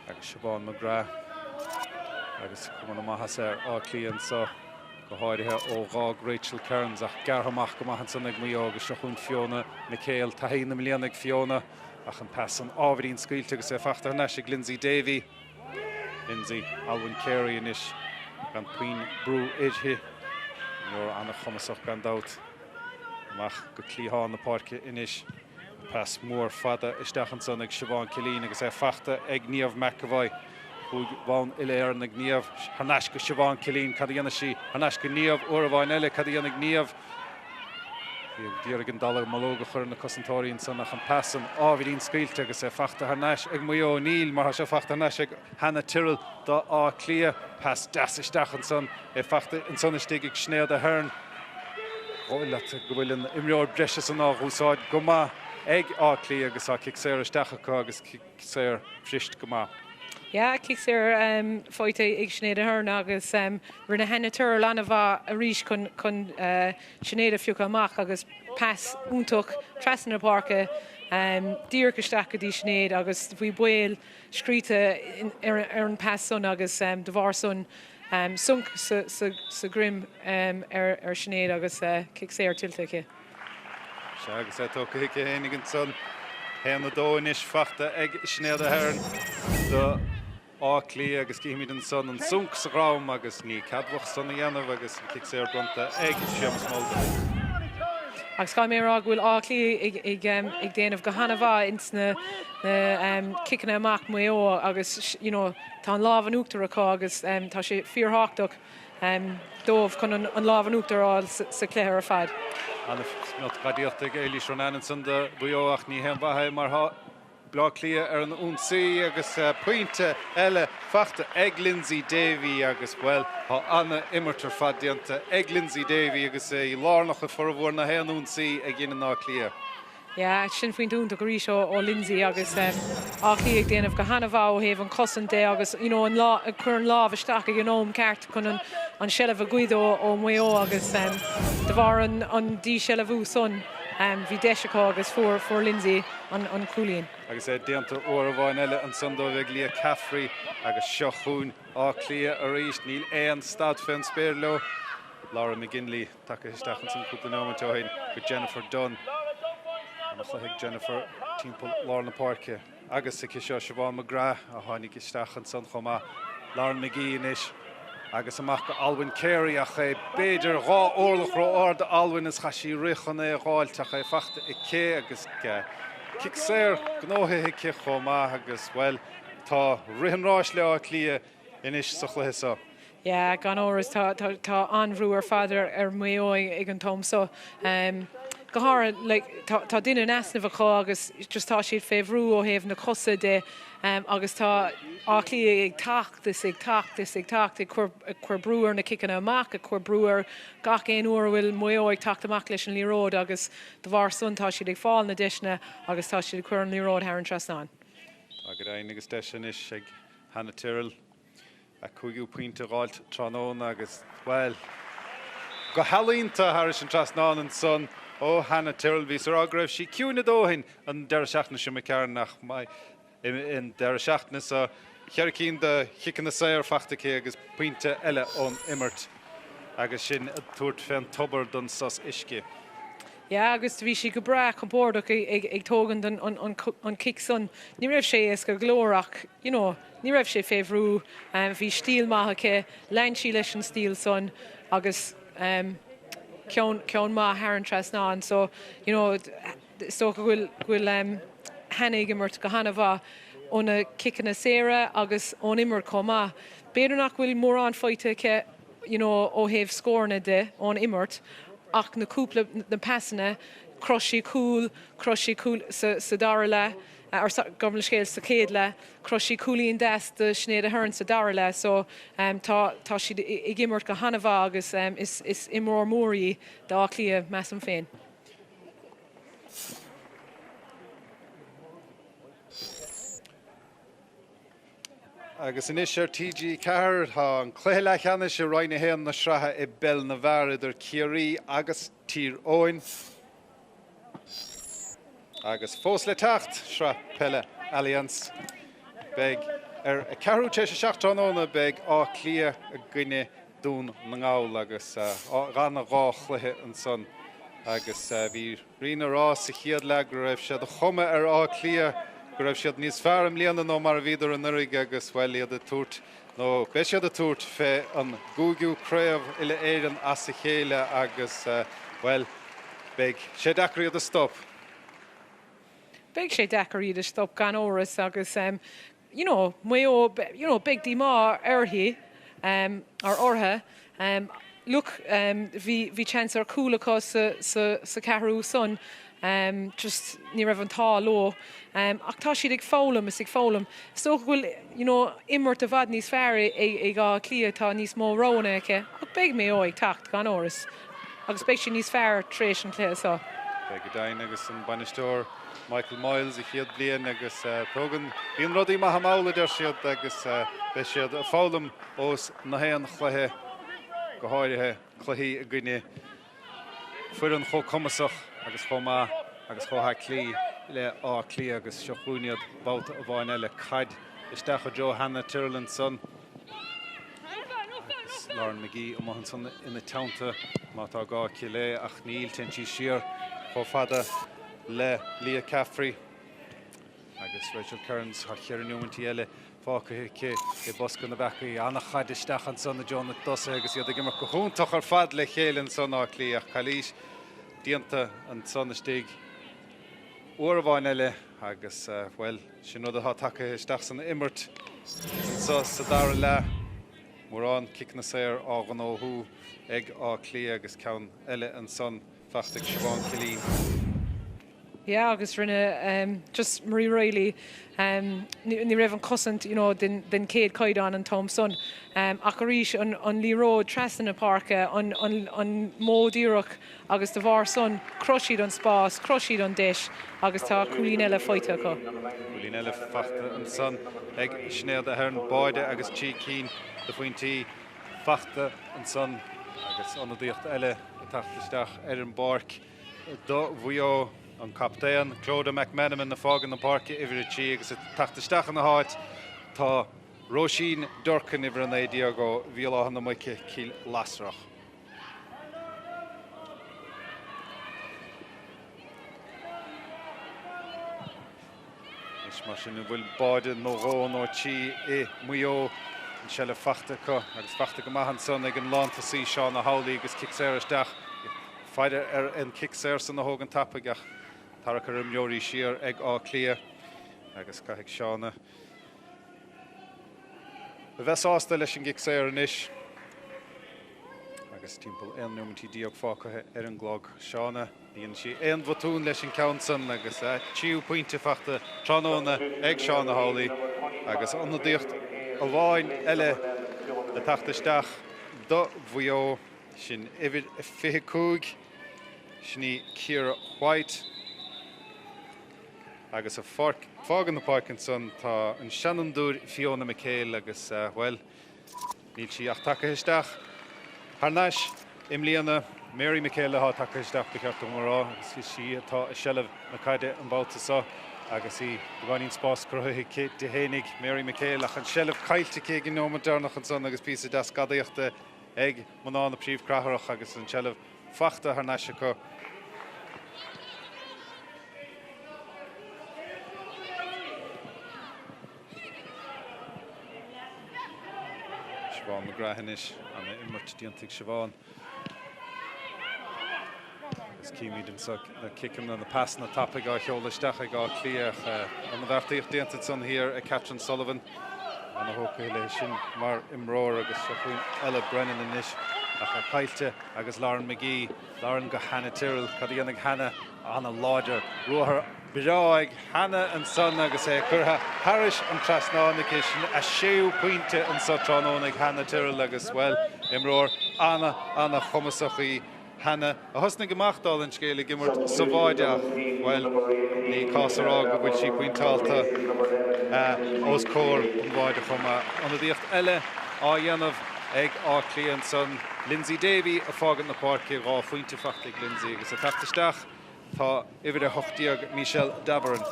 agus Siobhán McGrath agus cuma na maitheasa ar Áth Cliath anseo, go háirithe ó dh'fhág Rachel Kearns ach gearrtha amach go maith ansan ag Maigh Eo agus seo chugainn Fiona McHale, taithí na mbliana ag Fiona. Ach an pas san ábhairín scaoilte agus é fachta thar n-ais ag Lyndsey Davey. Lyndsey, Alwyn Carey anois gan puinn brú uirthi. Imreoir an-chumasach gan dabht. Amach go cliathán na páirce anois. Pas mór fada isteach ansan ag Siobhán Killeen agus é fachta ag Niamh McEvoy. Chúig bhonn uile-Éireann ag Niamh. Thar n-ais go Siobhán Killeen. Cad a dhéanfaidh sí? Thar n-ais go Niamh uair amháin eile. Cad a dhéanfaidh Niamh? Bhí ag iarraidh an dallamullóg a chur ar na cosantóirí ansan ach an pas san ábhairín scaoilte agus é fachta thar n-ais ag Maigh Eo. Níl, mar tá sé fachta thar n-ais ag Hannah Tyrrell do Áth Cliath. Pas deas isteach ansan, é fachta ansan istigh ag Sinéad Aherne. Dóigh leat go bhfuil an imreoir breise san á dh'úsáid go maith ag Áth Cliath agus tá cic saor isteach acu agus cic saor bhriste go maith. Yeah, cic saor faighte ag Sinéad Aherne agus rinne Hannah Tyrrell an-mhaith arís chun chun Sinéad a phiocadh amach agus pas iontach trasna na páirce díreach isteach go dtí Sinéad agus bhí baol scríte ar an pas san agus de bharr san sonc sa dhroim ar Sinéad agus cic saor tuillte aici. Sea, agus é tógtha aici fhéinig ansan. 1-2 anois fachta ag Sinéad Aherne do Áth Cliath agus cífimid ansan an sonc sa dhrom agus ní ceadmhach san a dhéanamh agus an cic saor bronnta ag Séamus Mulvin. Agus caithfidh mé a rá go bhfuil Áth Cliath ag déanamh go han-mhaith ins na ciceanna amach Maigh Eo agus you know tá an lámh in uachtar acu agus tá sé fíorthábhachtach dóibh chun an lámh in uachtar a fháil sa chluiche ar fad. An-smiot gadaíochta ag Éilís Ronayne ansan do Mhaigh Eo ach ní haon mhaith é mar tá Bleá Cliath ar an ionsaí agus pointe eile fachta ag Lyndsey Davey agus, bhuel, tá an-imirt ar fad déanta ag Lyndsey Davey agus í lárnach i formhór na haon ionsaí a dheineann Áth Cliath. Yeah, sin pointe iontach arís ó Lyndsey agus Áth Cliath ag déanamh go han-mhaith ó thaobh an chosaint de agus you know an lá ag cur an lámh isteach ag an am ceart chun an an seilbh a ghoid ó ó Mhaigh Eo agus de bharr an an díshealbhú san bhí deis acu agus fuair fuair Lyndsey an an cúilín. Agus é déanta uair amháin eile ansan dóibh ag Leah Caffrey agus seo chugainn Áth Cliath arís. Níl aon stad fén spéir leo. Laura McGinley. Tagtha isteach ansan cúpla neomat ó shin go Jennifer Dunne. Ana-chluiche ag Jennifer timpeall lár na páirce. Agus aici seo Siobhán McGrath a tháinig isteach ansan chomh maith. Lauren McGee anois agus amach go Alwyn Carey ach é b'fhéidir dhá orlach ró-ard do Alwyn is chaith sí rith chun é a dh'fháilt ach é fachta aici agus cic saor gnóthaithe aici chomh maith agus, bhuel, tá rith an ráis le Áth Cliath anois sa chluiche seo. Yeah, gan amhras tá tá an-bhrú ar fad ar ar Mhaigh Eo ag an t-am seo. Go háirithe like tá tá duine in easnamh acu agus just tá siad fé bhrú ó thaobh na cosa de agus tá Áth Cliath ag teacht is ag teacht is ag teacht ag cur ag cur brú ar na ciceanna amach, ag cur brú ar gach aon uair a bhfuil Maigh Eo ag teacht amach leis an liathróid agus de bharr san tá siad ag fáil na deiseanna agus tá siad ag cur an liathróid thar an trasnán. Tá go deimhin agus deis anois ag Hannah Tyrrell. A cúigiú pointe a dh'fháilt tráthnóna agus, bhuel, go healaíonta thairis an trasnán ansan ó Hannah Tyrrell. Bhíos ag rá go raibh sí ciúin a dóthain an deireadh seachtaine seo imigh tharainn ach an deireadh seachtaine seo, cheithre cinn de chiceanna saor fachta aici agus pointe eile ón imirt agus sinn ag tabhairt fén tobar don sos uisce. Yeah agus bhí sí go breá compordach ag tógaint an cic san. Ní raibh sé éasca go leor ach, you know, ní raibh sé fé bhrú. Bhí stíl maith aici, lean sí leis an stíl san agus ceann, ceann maith thar an trasnán. So, you know, is dócha go bhfuil, go bhfuil Hannah ag imirt go han-mhaith. ó na ciceanna saora agus ón imirt chomh maith. B'fhéidir nach bhfuil mórán faighte aici you know ó thaobh scóranna de ón imirt ach na cúpla, na pasanna, chruthaigh sí cúl, chruthaigh sí cúl sa, sa dara leath, or gabh mo leithscéal, sa chéad leath, chruthaigh sí cúilín deas do Sinéad Aherne sa dara leath so tá, tá siad ag imirt go han-mhaith agus is, is imreoir mór í d'Áth Cliath, measaim féin. Agus anois ar TG4 tá an cluiche leathcheannais i Roinn 1 na sraithe i bpeil na bhfear idir Ciarraí agus Tír Eoghain. Agus fós le teacht, Sraith Peile Allianz. Beidh ar a ceathrú tar éis a 7 tráthnóna beidh Áth Cliath i gcoinne Dún na nGall agus ana dhá chluiche ansan agus bhí Ríona ag rá sa chéad leath go raibh sé de chuma ar Áth Cliath go raibh siad níos fearr i mbliana ná mar a bhíodar anuraidh agus, bhuel, iad ag tabhairt, nó beidh siad ag tabhairt fé an gcúigiú craobh uile-Éireann as a chéile agus, bhuel, beidh sé deacair iad a stop. Beidh sé deacair iad a stop gan amhras agus, you know, Maigh Eo, you know, beidh díomá uirthi, or orthu. Look, bhí, bhí chance ar chúl acu sa, sa, sa ceathrú san, just ní raibh an t-ádh leo. Ach tá siad ag foghlaim is ag foghlaim. Is dócha go bhfuil, you know, imirt i bhfad níos fearr ag Áth Cliath, tá níos mó roghanna aici. Ach beidh Maigh Eo ag teacht, gan amhras. Agus beidh siad níos fearr tar éis an chluiche seo. Beidh go deimhin agus an bainisteoir Michael Moyles a chéad bhliain agus tógann, bíonn rudaí maithe mall a deir siad agus beidh siad ag foghlaim ós na haon chluiche, go háirithe cluichí i gcoinne foireann chomh cumasach agus chomh maith agus chomh haclaí le Áth Cliath agus seo chugainn iad babhta amháin eile. Caid isteach i dtreo Hannah Tyrrell ansan. Agus Lauren McGee amuigh ansan ina teannta má tá gá aici léi ach níl, téann sí siar chomh fada le Leah Caffrey agus Rachel Kearns. Tá cheithre neomaintí eile fágtha aici i bosca na bpeacaí. An-chaid isteach ansan i dtreo na dtosaithe agus iad ag imirt go hiontach ar fad le chéile ansan Áth Cliath ach calaois déanta ansan istigh uair amháin eile agus, bhuel, sin rud atá tagtha isteach san imirt anseo sa dara leath. Mórán ciceanna saor á ngnóthú ag Áth Cliath agus ceann eile ansan faighte ag Siobhán Killeen. Yeah agus rinne just Marie Reilly, ní raibh an cosaint you know den den chéad chaighdeán an t-am san ach arís an an liathróid trasna na páirce, an an an modh díreach agus de bharr san chruthaigh siad an spás, chruthaigh siad an deis agus tá cúilín eile faighte acu. Cúilín eile faighte ansan ag Sinéad Aherne, báide agus 3 cinn de phointí faighte ansan agus ionadaíocht eile ag teacht isteach ar an bpáirc do Mhaigh Eo, an captaen Clodagh McMenamin ag fágaint na páirce uimhir 3 agus ag teacht isteach ina háit tá Róisín Durcan uimhir 19 ó Bhéal Átha na Muice, Cill Lasrach. Anois mar sin an bhfuil báide nó dhó nó trí i Maigh Eo? An seilbh faighte acu agus faighte go maith ansan ag an lántosaí Shauna Howley agus cic saor isteach. Faire ar an cic saor san a thógaint tapaidh ach tarrac ar imreoirí siar ag Áth Cliath agus caithfidh Shauna a bheith sásta leis an gcic saor anois agus timpeall 11 nóimintí fágtha ar an gclog. Shauna, ní dhéanann sí aon bhotún leis an gceann san agus a tríú pointe faighte tráthnóna ag Shauna Howley agus ionadaíocht amháin eile ag teacht isteach do Mhaigh Eo, sin uimhir 25, sin í Ciara White. Agus ag fágaint na páirce ansan tá an seanfhondúir Fiona McHale agus, bhuel, níl sí ach tagtha isteach thar n-ais i mbliana. Mary McHale atá tagtha isteach, ba cheart dom a rá, agus is í atá i seilbh na caide an babhta seo agus í beagáinín spás cruthaithe aici di fhéinig, Mary McHale, ach an seilbh caillte aici ag an neomat deireanach ansan agus píosa deas gadaíochta ag mná na príomhchathrach agus an tseilbh faighte thar n-ais acu. Siobhán McGrath anois, ana imirt déanta ag Siobhán. Agus címid anseo na ciceanna, na pasanna tapaidh á sheoladh isteach ag Áth Cliath. An bheartaíocht déanta ansan thiar ag Catherine Sullivan. Ana-thógtha léi sin mar imreoir agus seo chugainn Ella Brennan anois ach é caillte agus Lauren McGee. Lauren go Hannah Tyrrell. Cad a dhéanfaidh Hannah? Ana-láidir. Ruathar breá ag Hannah ansan agus é curtha thairis an trasnán aici. Sin a séú pointe anso tráthnóna ag Hannah Tyrrell agus, bhuel, imreoir ana, ana-chumasach í Hannah, a thosnaigh amach, dála an scéil, ag imirt sa bháide ach, bhuel, ní cás a rá go bhfuil sí pointeálta os comhair an bháide chomh maith. Ionadaíocht eile á dhéanamh ag Áth Cliath ansan, Lyndsey Davey ag fágaint na páirce, 2 phointe faighte ag Lyndsey agus ag teacht isteach tá uimhir 18, Michelle Davoren.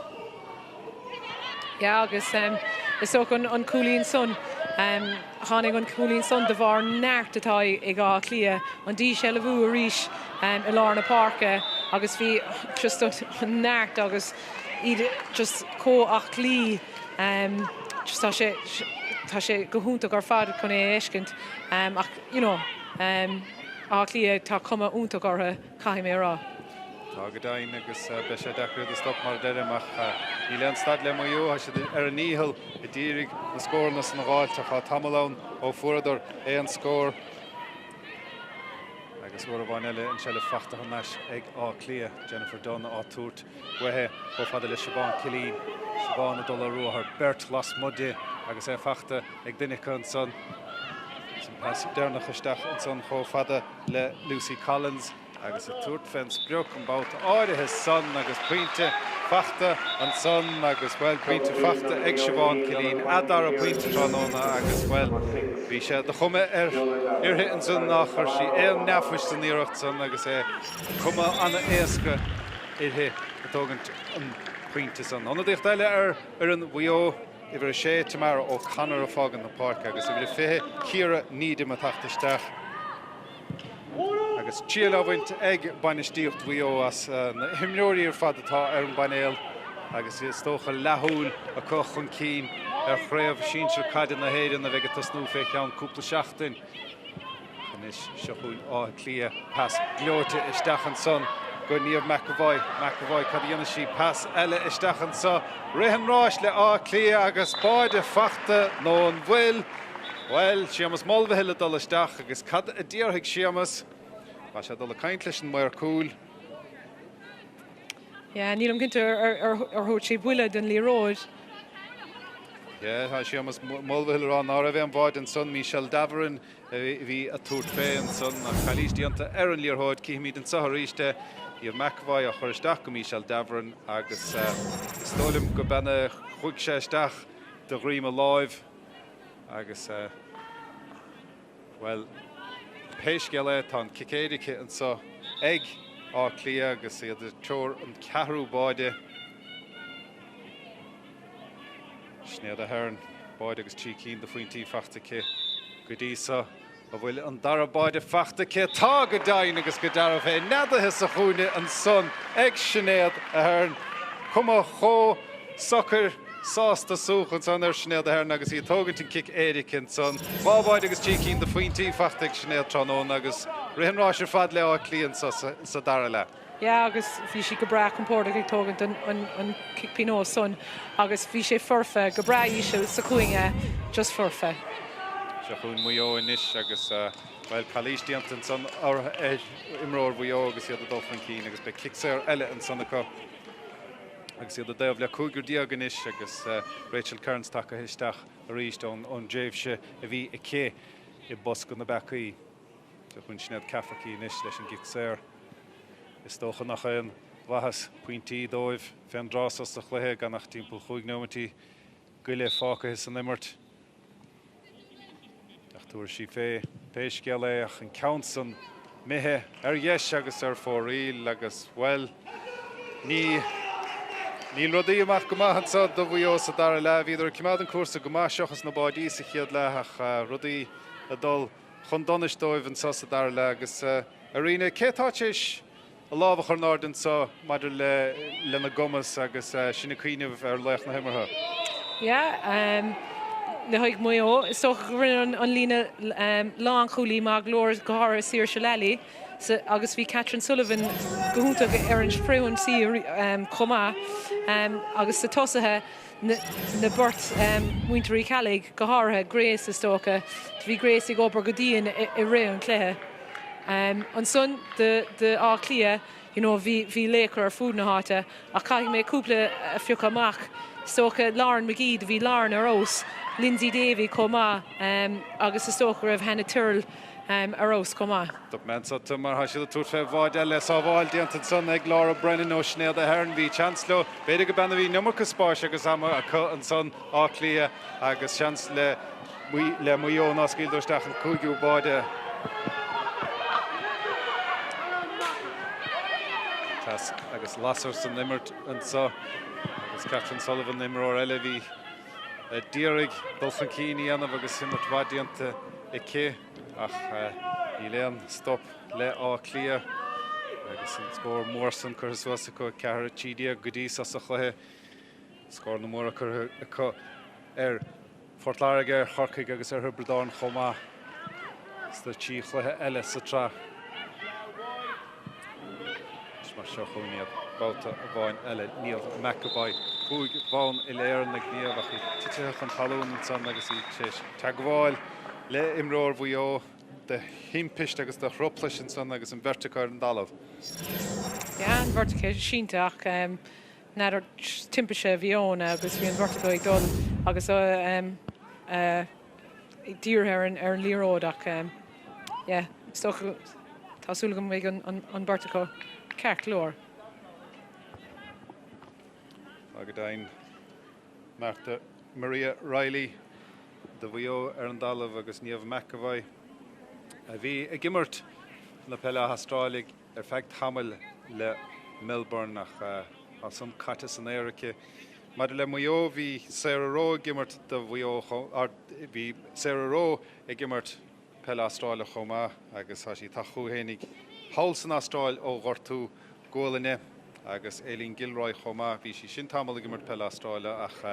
Yeah agus is dócha an cúilín san, tháinig an cúilín san de bharr neart atá ag Áth Cliath, an díshealbhú arís i lár na páirce agus bhí just an neart agus iad just chomh aclaí just tá sé tá sé go hiontach ar fad chun é a fheiscint ach you know Áth Cliath tá cuma iontach orthu. caithfidh mé a rá. Tá go deimhin agus beidh sé deacair iad a stop mar a deirim ach níl aon stad le Maigh Eo, tá siad ar a ndícheall ag iarraidh na scóranna san a dh'fháilt ach tá tamall ann ó fuaireadar aon scór agus uair amháin eile an tseilbh fachta thar n-ais ag Áth Cliath, Jennifer Dunne á tabhairt uaithi chomh fada le Siobhán Killeen. Siobhán ag dul ar ruathar, beirt lasmuigh di agus é fachta ag duine acu ansan. An pas deireanach isteach ansan chomh fada le Lucy Collins agus ag tabhairt fén sprioc an babhta áirithe san agus pointe fachta ansan agus, bhuel, pointe fachta ag Siobhán Killeen, a dara pointe tráthnóna agus, bhuel, bhí sé de chuma ar uirthi ansan nár chuir sí aon neafais san iarracht san agus é cuma ana-éasca uirthi ag tógaint an pointe san. Ionadaíocht eile ar fhoireann Mhaigh Eo, uimhir 6, Tamara O'Connor ag fágaint na páirce agus uimhir 20, Ciara Needham ag teacht isteach. Agus triail á bhaint ag bainistíocht Mhaigh Eo as na himreoirí ar fad atá ar an bpainéal agus is dócha leathshúil acu chun cinn ar Chraobh Shinsir Caide na hÉireann a bheidh ag tosnú fé cheann cúpla seachtain. Anois seo chugainn Áth Cliath, pas gleoite isteach ansan go Niamh McEvoy. McEvoy, cad a dhéanfaidh sí? Pas eile isteach anso. Rith an ráis le Áth Cliath agus báide fachta nó an bhfuil? Bhuel, Séamus Mulvihill ag dul isteach agus cad a déarfaidh Séamus? Tá sé ag dul ag caint leis an maor cúil. Yeah, nílim cinnte ar thabhairt sé buille don liathróid. Yeah, tá Séamus Mulvihill ag rá ná raibh aon bháide ansan. Michelle Davoren a bhí ag tabhairt fé ansan ach calaois déanta ar an liathróid. Cífimid anseo arís é. Niamh McEvoy á chur isteach go Michelle Davoren agus is dóigh liom go b'in a chuaigh sé isteach de dhroim a láimh. Agus, bhuel, pé scéal é, tá an cic éirice anseo ag Áth Cliath agus iad ag treoir an ceathrú báide. Sinéad Aherne, báide agus 3 cinn de phointí faighte aici go dtí so. An bhfuil an dara báide fachta aici? Tá, go deimhin agus go dearfa, neadaithe sa chúinne ansan ag Sinéad Aherne. Cuma chomh socair sásta súch ansan ar Sinéad Aherne agus í ag tógaint an cic éirice ansan. 2 bháide agus 3 cinn de phointí fachta ag Sinéad tráthnóna agus rith an ráis ar fad le Áth Cliath anso sa dara leath. Yeah agus bhí sí go breá compordach ag tógaint an cic pionóis san agus bhí sé foirfe, go breá íseal sa chúinne, just foirfe. Seo chugainn Maigh Eo anois agus, bhuel, calaois déanta ansan ar imreoir Mhaigh Eo agus iad ag dul chun cinn agus beidh cic saor eile ansan acu agus iad i dtaobh le cúigear déag anois agus Rachel Kearns tagtha isteach arís ón dtréimhse a bhí aici i mbosca na bpeacaí. Seo chugainn Sinéad Cafferkey anois leis an gcic saor. Is dócha nach aon mhaitheas pointí dóibh fén dtráth so sa chluiche, gan ach timpeall chúig neomaintí goile fágtha san imirt. Ach tabharfaidh sí fé pé scéal é ach an ceann san imithe ar dheis agus ar fóraoil agus, bhuel, ní Níl rudaí amach go maith anso do Mhaigh Eo sa dara leath. Bhíodar ag coimeád an cúrsa go maith seochas na báidí sa chéad leath ach rudaí ag dul chun donais dóibh anseo sa dara leath agus, a Ríona, cé atá tar éis a lámh a chur in airde anseo maidir le lena gcumas agus sinn ag cuimhneamh ar laoch na himeartha? Yeah, le haghaidh Mhaigh Eo, is dócha go rinne an líne lánchúlaí maith go leor, go háirithe Saoirse Lally. Agus bhí Catherine Sullivan go hiontach ar an frithionsaí chomh maith agus sa tosaithe na beirt muintir Uí Cheallaigh, go háirithe Grace is dócha. Bhí Grace ag obair go dian i rith an chluiche. Ansan do Áth Cliath, you know bhí bhí laochra ar fud na háite ach caithfidh mé cúpla a phiocadh amach. Is dócha Lauren McGee, do bhí Lauren ar fheabhas, Lyndsey Davey chomh maith agus is dócha go raibh Hannah Tyrrell ar fheabhas chomh maith. Stop mé anso tú mar tá siad ag tabhairt fé bháide eile. Sábháil déanta ansan ag Laura Brennan ó Sinéad Ahern. Bhí seans leo, b'fhéidir go b'eann a bhí an iomarca spáis agus ama acu ansan, Áth Cliath, agus seans le le Maigh Eo ná scaoileadar isteach an cúigiú báide. Teas agus lasair san imirt anso agus Catherine Sullivan, imreoir eile a bhí ag iarraidh dul chun cinn a dhéanamh agus imirt mhaith déanta aici. Ach níl aon stop le Áth Cliath agus an scór mór san curtha suas acu, 4-13 go dtí so sa chluiche. Scóranna móra curtha acu ar Phort Láirge, ar Chorcaigh agus ar Thiobraid Árann chomh maith sna trí chluiche eile sa tsraith. Anois mar seo chugainn iad babhta amháin eile. Niamh McEvoy, 5 bhonn uile-Éireann ag Niamh ach í titithe chun talún ansan agus í tar éis teagmháil le imreoir Mhaigh Eo de thimpist agus de thruplais ansan agus an bheirt acu ar an dtalamh. Yeah, an bheirt acu sínte ach n'fheadar timpiste a bhí ann agus bhí an bheirt acu ag dul agus dírithe ar an liathróid ach yeah, is dócha tá súil agam go mbeidh an bheirt acu ceart go leor. Tá go deimhin. Martha Maria Reilly do Mhaigh Eo ar an dtalamh agus Niamh McEvoy a bhí ag imirt na peile Astrálaí ar feadh tamaill le Melbourne ach tá san caite san aer aici. Maidir le Maigh Eo bhí Sarah Rowe ag imirt do Mhaigh Eo bhí Sarah Rowe ag imirt peil Astráileach chomh maith agus tá sí tagtha chucu fhéinig thall san Astráil ó ghortú gualainne agus Aileen Gilroy chomh maith. Bhí sí sin tamall ag imirt peil Astráile ach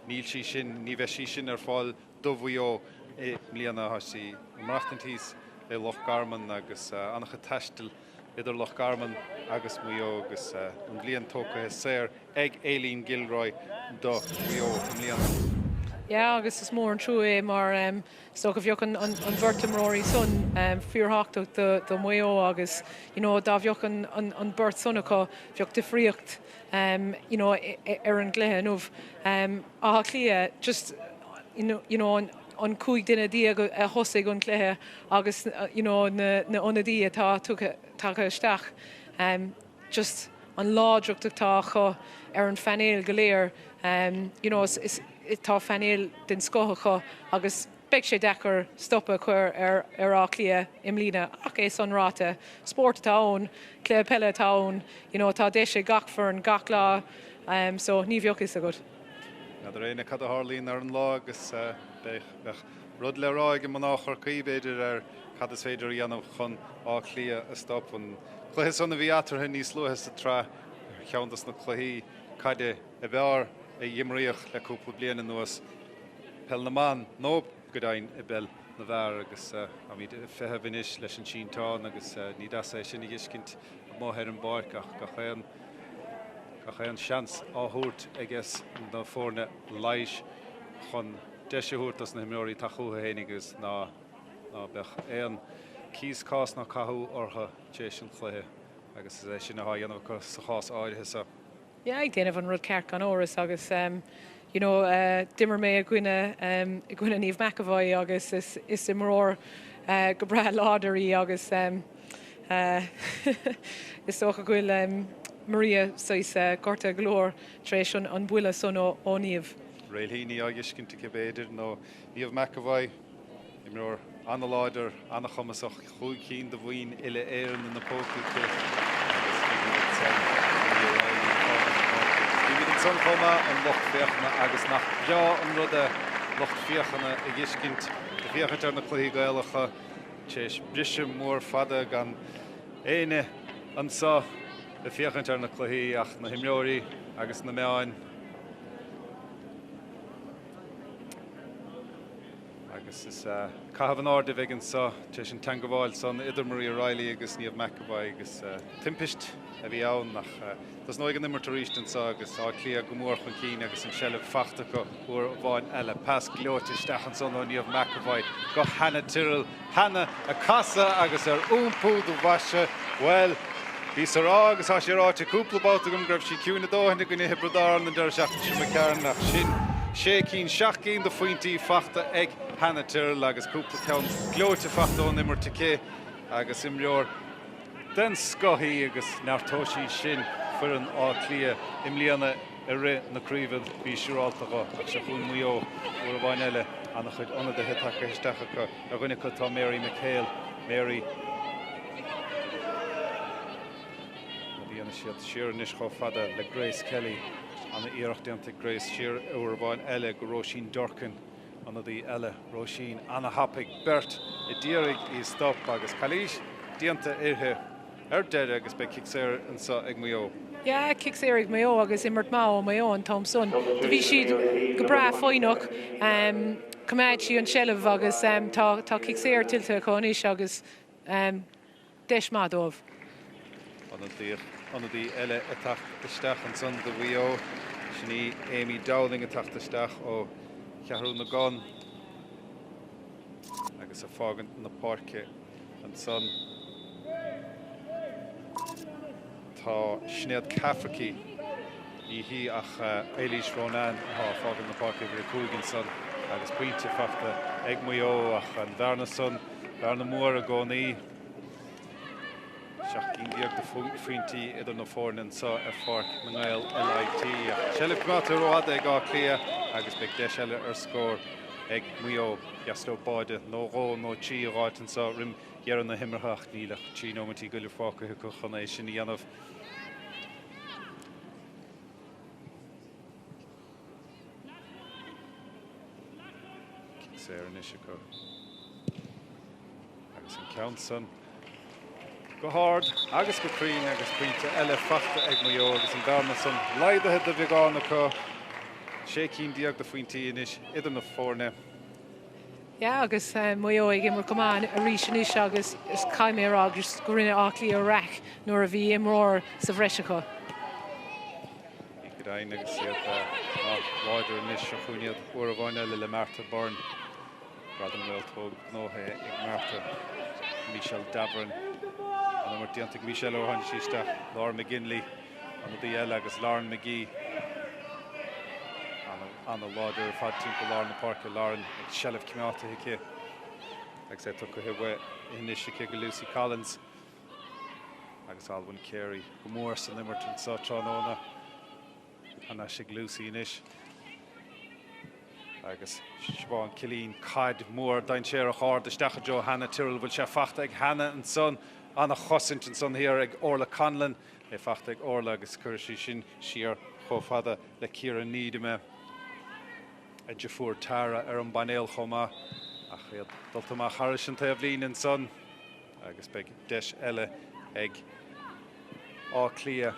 níl sí sin, ní bheidh sí sin ar fáil do Mhaigh Eo i mbliana. Tá sí ag maireachtaint thíos i Loch Garman agus an-chuid taistil idir Loch Garman agus Maigh Eo agus an bhliain tógtha saor ag Aileen Gilroy do Mhaigh Eo i mbliana. Yeah agus is mór an trua é mar Is dócha bheadh an bheirt imreoirí san fíorthábhachtach do Mhaigh Eo agus you know dá bheadh an beirt san acu bheadh difríocht you know ar an gcluiche inniu. Áth Cliath just you know an 15 duine a thosaigh an cluiche agus you know na ionadaí atá tagtha isteach just an láidreacht atá acu ar an phainéal go léir you know is tá painéal den scoth acu agus beidh sé deacair stop a chur ar Áth Cliath i mbliana ach é san ráite, spórt atá ann, cluiche peile atá ann, you know tá deis ag gach foireann gach lá so ní bheadh fhios agat. N'fheadar éinne cad a tharlaíonn ar an lá agus beidh rud le rá ag mná Chorcaí b'fhéidir ar cad is féidir a dhéanamh chun Áth Cliath a stop. An cluiche san a bhí eatarthu níos luaithe sa tsraith ar cheann dos na cluichí caide ab fhearr a imríodh le cúpla bliain anuas, peil na mban nó go deimhin i bpeil na bhfear agus táimid ag feitheamh anois leis an sínteán agus ní deas é sin a dh'fheiscint amuigh ar an bpáirc ach gach aon gach aon seans á thabhairt aiges na foirne leighis chun deis a thabhairt dos na himreoirí atá chucu fhéinig agus ná ná beadh aon cíos cás ná cathú orthu tar éis an chluiche agus is é sin atá á dhéanamh acu sa chás áirithe seo. Yeah, ag déanamh an rud ceart gan amhras agus you know d'imir mé i gcoinne i gcoinne Niamh McEvoy agus is is imreoir go breá láidir í agus is dócha go bhfuil Maria saghas gortaithe go leor tar éis an buille san ó Niamh. Réilthíní á dh'fheiscint aici b'fhéidir nó Niamh McEvoy. Imreoir an-láidir, an-chumasach, chúig cinn de bhoinn uile-Éireann ina póca aici agus feicimid ansan Maria Reilly ag fágaint na páirce. Agus chímid ansan chomh maith an lucht féachana agus nach breá an rud é lucht féachana a dh'fheiscint ag féachaint ar na cluichí Gaelacha tar éis briseadh mór fada gan éinne anso ag féachaint ar na cluichí ach na himreoirí agus na meáin. Agus. Agus is caitheamh in airde a bheidh anso tar éis an teangabháil san idir Maria Reilly agus Niamh McEvoy agus timpist a bhí ann ach tosnóidh an imirt arís anso agus Áth Cliath go mór chun cinn agus an seilbh fachta acu uair amháin eile. Pas gleoite isteach ansan ó Niamh McEvoy go Hannah Tyrrell. Hannah ag casadh agus ar iompú do bhoise, bhuel, bhíos a rá agus tá sé ráite cúpla babhta agam go raibh sí ciúin a dóthain i gcoinne Thiobraid Árann an deireadh seachtaine seo imigh tharainn ach sin sé cinn, seacht gcinn de phointí fachta ag Hannah Tyrrell agus cúpla ceann gleoite fachta ón imirt aici agus imreoir den scoth í agus neartóidh sí sin foireann Átha Cliath i mbliana i rith na craoibhe. Bí siúrálta dho. Ach seo chugainn Maigh Eo uair amháin eile. An-chuid ionadaithe tagtha isteach acu. Ar dhuine acu tá Mary McHale. Mary. Rud a dhéanfaidh siad siar anois chomh fada le Grace Kelly. An-iarracht déanta ag Grace siar uair amháin eile go Róisín Durkin. Ionadaí eile, Róisín, ana-thapaidh, beirt a d'iarraidh í a stop agus calaois déanta uirthi ar deireadh agus beidh cic saor anseo ag Maigh Eo. Yeah, cic saor ag Maigh Eo agus imirt maith ó Maigh Eo an t-am san. Do bhí siad go breá foighneach, choimeád siad an seilbh agus tá cic saor tuillte acu anois agus Deis maith dóibh. Ionadaí eile ag teacht isteach ansan do Mhaigh Eo, sin í Amy Dowling ag teacht isteach ó Cheathrú na gCon agus ag fágaint na páirce ansan tá Sinéad Cafferkey, ní hí ach Eilís Ronan atá ag fágaint na páirce uimhir 5 ansan agus pointe fachta ag Maigh Eo ach an bhearna san Bearna mór i gcónaí. 17 cinn de phointí idir na foirne anseo ar Pháirc na nGael LIT. Ach seilbh coimeádta rófhada ag Áth Cliath agus beidh deis eile ar scór ag Maigh Eo. B'dheas leo báide nó dhó nó trí a dh'fháilt anseo roim dheireadh na himeartha ach níl ach 3 nóimeintí go leith fágtha acu chun é sin a dhéanamh. Cic saor anois acu. Agus an ceann san go hard agus go cruinn agus pointe eile fachta ag Maigh Eo agus an bhearna san laghdaithe de bheagán acu. 16 cinn de phointí anois idir na foirne. Yeah agus Maigh Eo ag imirt go maith arís anois agus caithfidh mé a rá go rinne Áth Cliath raic nuair a bhí imreoir sa bhreis acu. Go deimhin agus iad láidir anois seo chugainn iad uair amháin eile le Martha Byrne. Gradam Réalt Óg gnóthaithe ag Martha. Michelle Davoren. An imirt déanta ag Michelle ó tháinig sí isteach. Laura McGinley, ionadaí eile agus Lauren McGee. Ana-láidir ar fad timpeall lár na páirce. Lauren ag seilbh coimeádta aici agus é tugtha uaithi anois aici go Lucy Collins. Agus Alwyn Carey go mór san imirt anseo tráthnóna. Thar n-ais ag Lucy anois. Agus Siobhán Killeen, caid mhór dainséarach ard isteach i dtreo Hannah Tyrrell. Bhfuil sé fachta ag Hannah ansan? Ana-chosaint ansan thiar ag Orla Conlon. É fachta ag Orla agus cuirfidh sí sin siar chomh fada le Ciara Needham é. A deirfiúr Tara ar an bpainéal chomh maith ach iad dulta amach thairis an taobhlíne ansan. Agus beidh deis eile ag Áth Cliath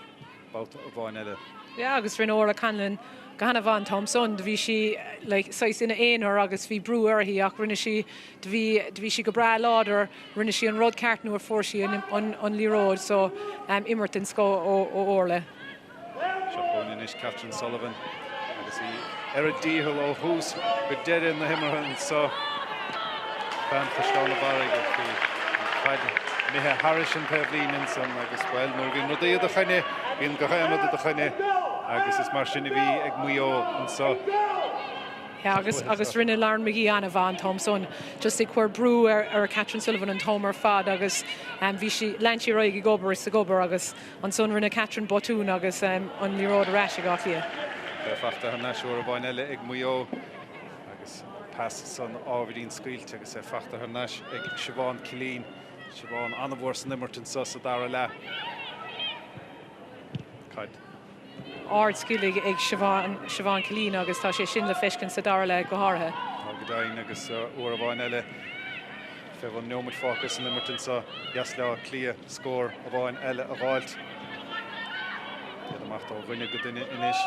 babhta amháin eile. Yeah agus rinne Orla Conlon go han-mhaith an t-am san. Do bhí sí like saghas ina aonar agus bhí brú uirthi ach rinne sí, do bhí, do bhí sí go breá láidir, rinne sí an rud ceart nuair a fuair sí an, an, an liathróid so imirt den scoth ó, ó Orla. Seo chugainn anois Catherine Sullivan agus í ar a dícheall ó thús go deireadh na himeartha anseo. Bean Chaisleán an Bharraigh ach bhí an chaid imithe thairis an taobhlíne ansan agus, bhuel, nuair a bhíonn rudaí i do choinne, bíonn gach aon rud i do choinne agus is mar sin a bhí ag Maigh Eo anseo. Yeah, agus, agus rinne Lauren McGee an-mhaith an t-am san, just ag cur brú ar, ar Catherine Sullivan an t-am ar fad agus um, bhí sí, lean sí ar aghaidh ag obair is ag obair agus Ansan rinne Catherine botún agus an liathróid ar ais ag Áth Cliath. É fachta thar n-ais uair amháin eile ag Maigh Eo agus pas san ábhairín scaoilte agus é fachta thar n-ais ag Siobhán Killeen. Siobhán an-mhór san imirt anseo sa dara leath. Caid. Ard-scil ag Siobhán Killeen agus tá sé sin le feiscint sa dara leath go háirithe. Tá go deimhin agus uair amháin eile fé bhun neomait fágtha san imirt anseo. Dheas le Áth Cliath scór amháin eile a dh'fháilt. Iad amach ó dhuine go duine anois.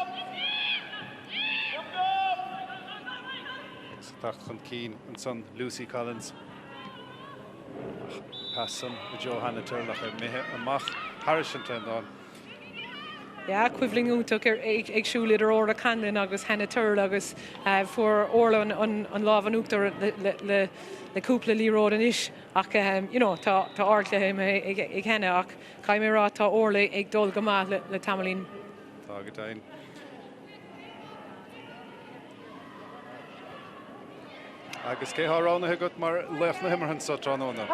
Agus. ag teacht chun cinn ansan Lucy Collins. Ach pas san i dtreo Hannah Tyrrell ach imithe amach thairis an triantán. Yeah, coimhlint iontach ag siúl idir Orla Conlon agus Hannah Tyrrell agus fuair Orla an lámh in uachtar le cúpla liathróid anois ach you know tá ardchluiche imeartha ag Hannah ach caithfidh mé a rá tá Orla ag dul go maith le tamaillín. Tá go deimhin. Agus cé thá roghnaithe agat mar laoch na himeartha anso tráthnóna?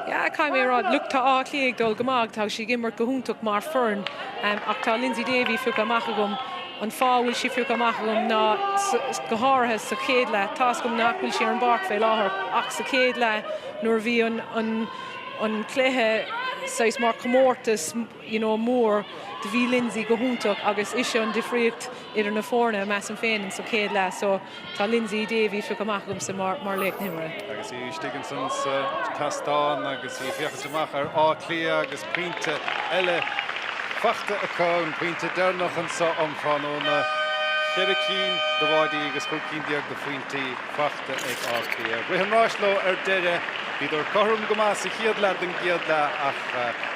Yeah, caithfidh mé a rá, look, tá Áth Cliath ag dul go maith, tá siad ag imirt go hiontach mar foireann, ach tá Lyndsey Davey pioctha amach agam. An fáth a bhfuil sí pioctha amach agam ná go háirithe sa chéad leath, tá's agam nach bhfuil sí ar an bpáirc fé láthair, ach sa chéad leath nuair a bhí an, an, an cluiche saghas mar chomórtas, you know, mór, do bhí Lyndsey go hiontach agus ise an difríocht idir na foirne, measaim féin, in sa chéad leath. So tá Lyndsey Davey pioctha amach agamsa mar, mar laoch na himeartha. Agus í istigh ansan sa tseastán agus í ag féachaint amach ar Áth Cliath agus pointe eile fachta acu, an pointe deireanach anso um thráthnóna. Cheithre cinn de bháidí agus 15 cinn de phointí fachta ag Áth Cliath. Rith an ráis leo ar deireadh. Bhíodar cothrom go maith sa chéad leath den gcéad leath ach,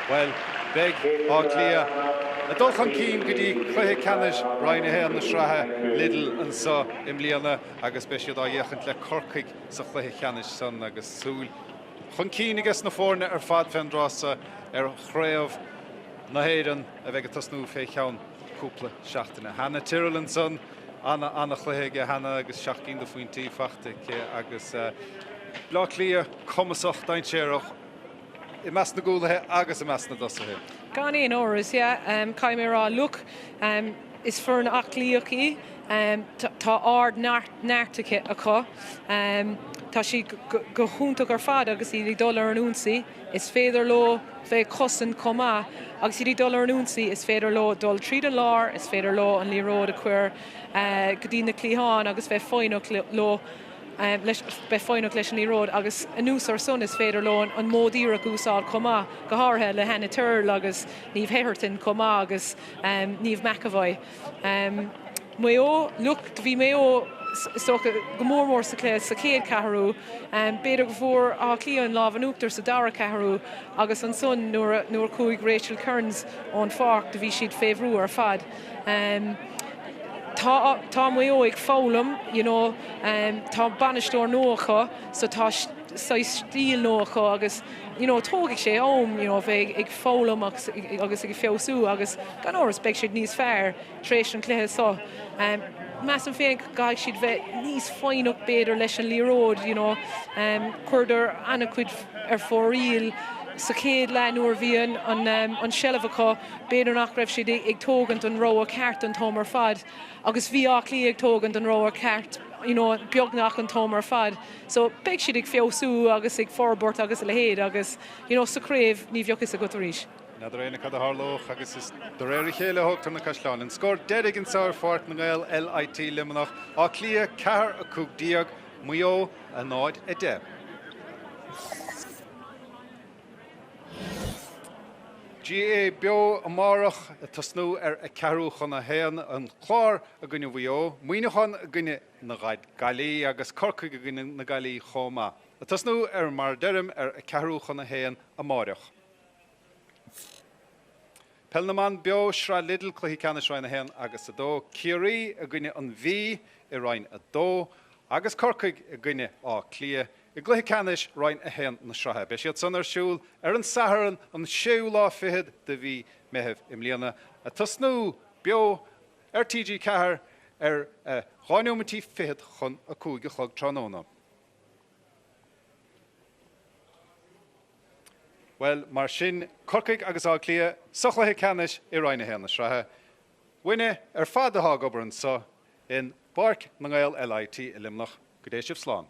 bhuel, beidh Áth Cliath ag dul chun cinn go dtí cluiche ceannais Roinn 1 na sraithe Lidl anso i mbliana agus beidh siad á fhéachaint le Corcaigh sa chluiche ceannais san agus súil chun cinn aige sna foirne ar fad fén dtráth so ar chraobh na hÉireann a bheidh ag tosnú fé cheann cúpla seachtaine. Hannah Tyrrell ansan, ana, ana-chluiche aige Hannah agus 7 gcinn de phointí fachta aici agus Bleá Cliath cumasach, dainséarach i measc na gcúlaithe agus i measc na dtosaithe. Gan aon amhras, yeah. Caithfidh mé a rá, look, is foireann aclaíoch í. Tá ard-neart acu. Tá siad go hiontach ar fad agus iad ag dul ar an ionsaí. Is féidir leo bheith ag cosaint chomh maith agus iad ag dul ar an ionsaí. Is féidir leo dul tríd an lár, is féidir leo an liathróid a chur go dtí na cliatháin agus bheith foighneach leo, bheith foighneach leis an liathróid agus anuas ar san is féidir leo an modh díreach a úsáid chomh maith, go háirithe le Hannah Tyrrell agus Niamh Hetherton chomh maith agus Niamh McEvoy. Maigh Eo, look, do bhí Maigh Eo is dócha go mór mór sa chluiche sa chéad cheathrú. B'fhéidir go bhfuair Áth Cliath an lámh in uachtar sa dara ceathrú agus ansan nuair a nuair a chuaigh Rachel Kearns ón pháirc do bhí siad fé bhrú ar fad. Tá tá Maigh Eo ag foghlaim, you know, tá bainisteoir nua acu so tá saghas stíl nua acu agus you know tógfaidh sé am you know bheith ag foghlaim agus agus ag feabhsú agus gan amhras beidh siad níos fearr tar éis an chluiche seo. Measaim féin go gcaithfidh siad bheith níos foighneach b'fhéidir leis an liathróid you know. Chuireadar an-chuid ar fóraoil sa chéad leath nuair a bhí an an seilbh acu b'fhéidir nach raibh siad ag tógaint an rogha ceart an t-am ar fad agus bhí Áth Cliath ag tógaint an rogha ceart you know beagnach an t-am ar fad. So beidh siad ag feabhsú agus ag forbairt agus a leithéid agus you know sa chraobh ní bheadh fhios agat arís. N'fheadar éinne cad a tharlódh agus is de réir a chéile a thógtar na caisleáin. An scór deiridh anseo ar Pháirc na nGael, LIT Luimneach, Áth Cliath 4, 15, Maigh Eo 0, 10. GAA Beo amárach ag tosnú ar a ceathrú chun a haon, an Clár i gcoinne Mhaigh Eo, Muineachán i gcoinne na Gaillimhe agus Corcaigh i gcoinne na Gaillimhe chomh maith. Ag tosnú ar, mar a deirim, ar a ceathrú chun a haon amáireach. Peil na mBan Beo, Sraith Lidl, Cluichí Ceannais Roinn 1 agus 2, Ciarraí i gcoinne an Mhí i Roinn 2 agus Corcaigh i gcoinne Áth Cliath i gCluiche Ceannais Roinn 1 na sraithe. Beidh siad san ar siúl ar an Satharn an séú lá fichead de mhí Meithimh i mbliana, ag tosnú beo ar TG4 ar a 2 neomaintí fichead chun a 5 a chlog tráthnóna. Bhuel, mar sin, Corcaigh agus Áth Cliath sa chluiche ceannais i Roinn 1 na sraithe. Uainne ar fad atá ag obair anso in bPáirc na nGael LIT i Luimneach, go dté sibh slán.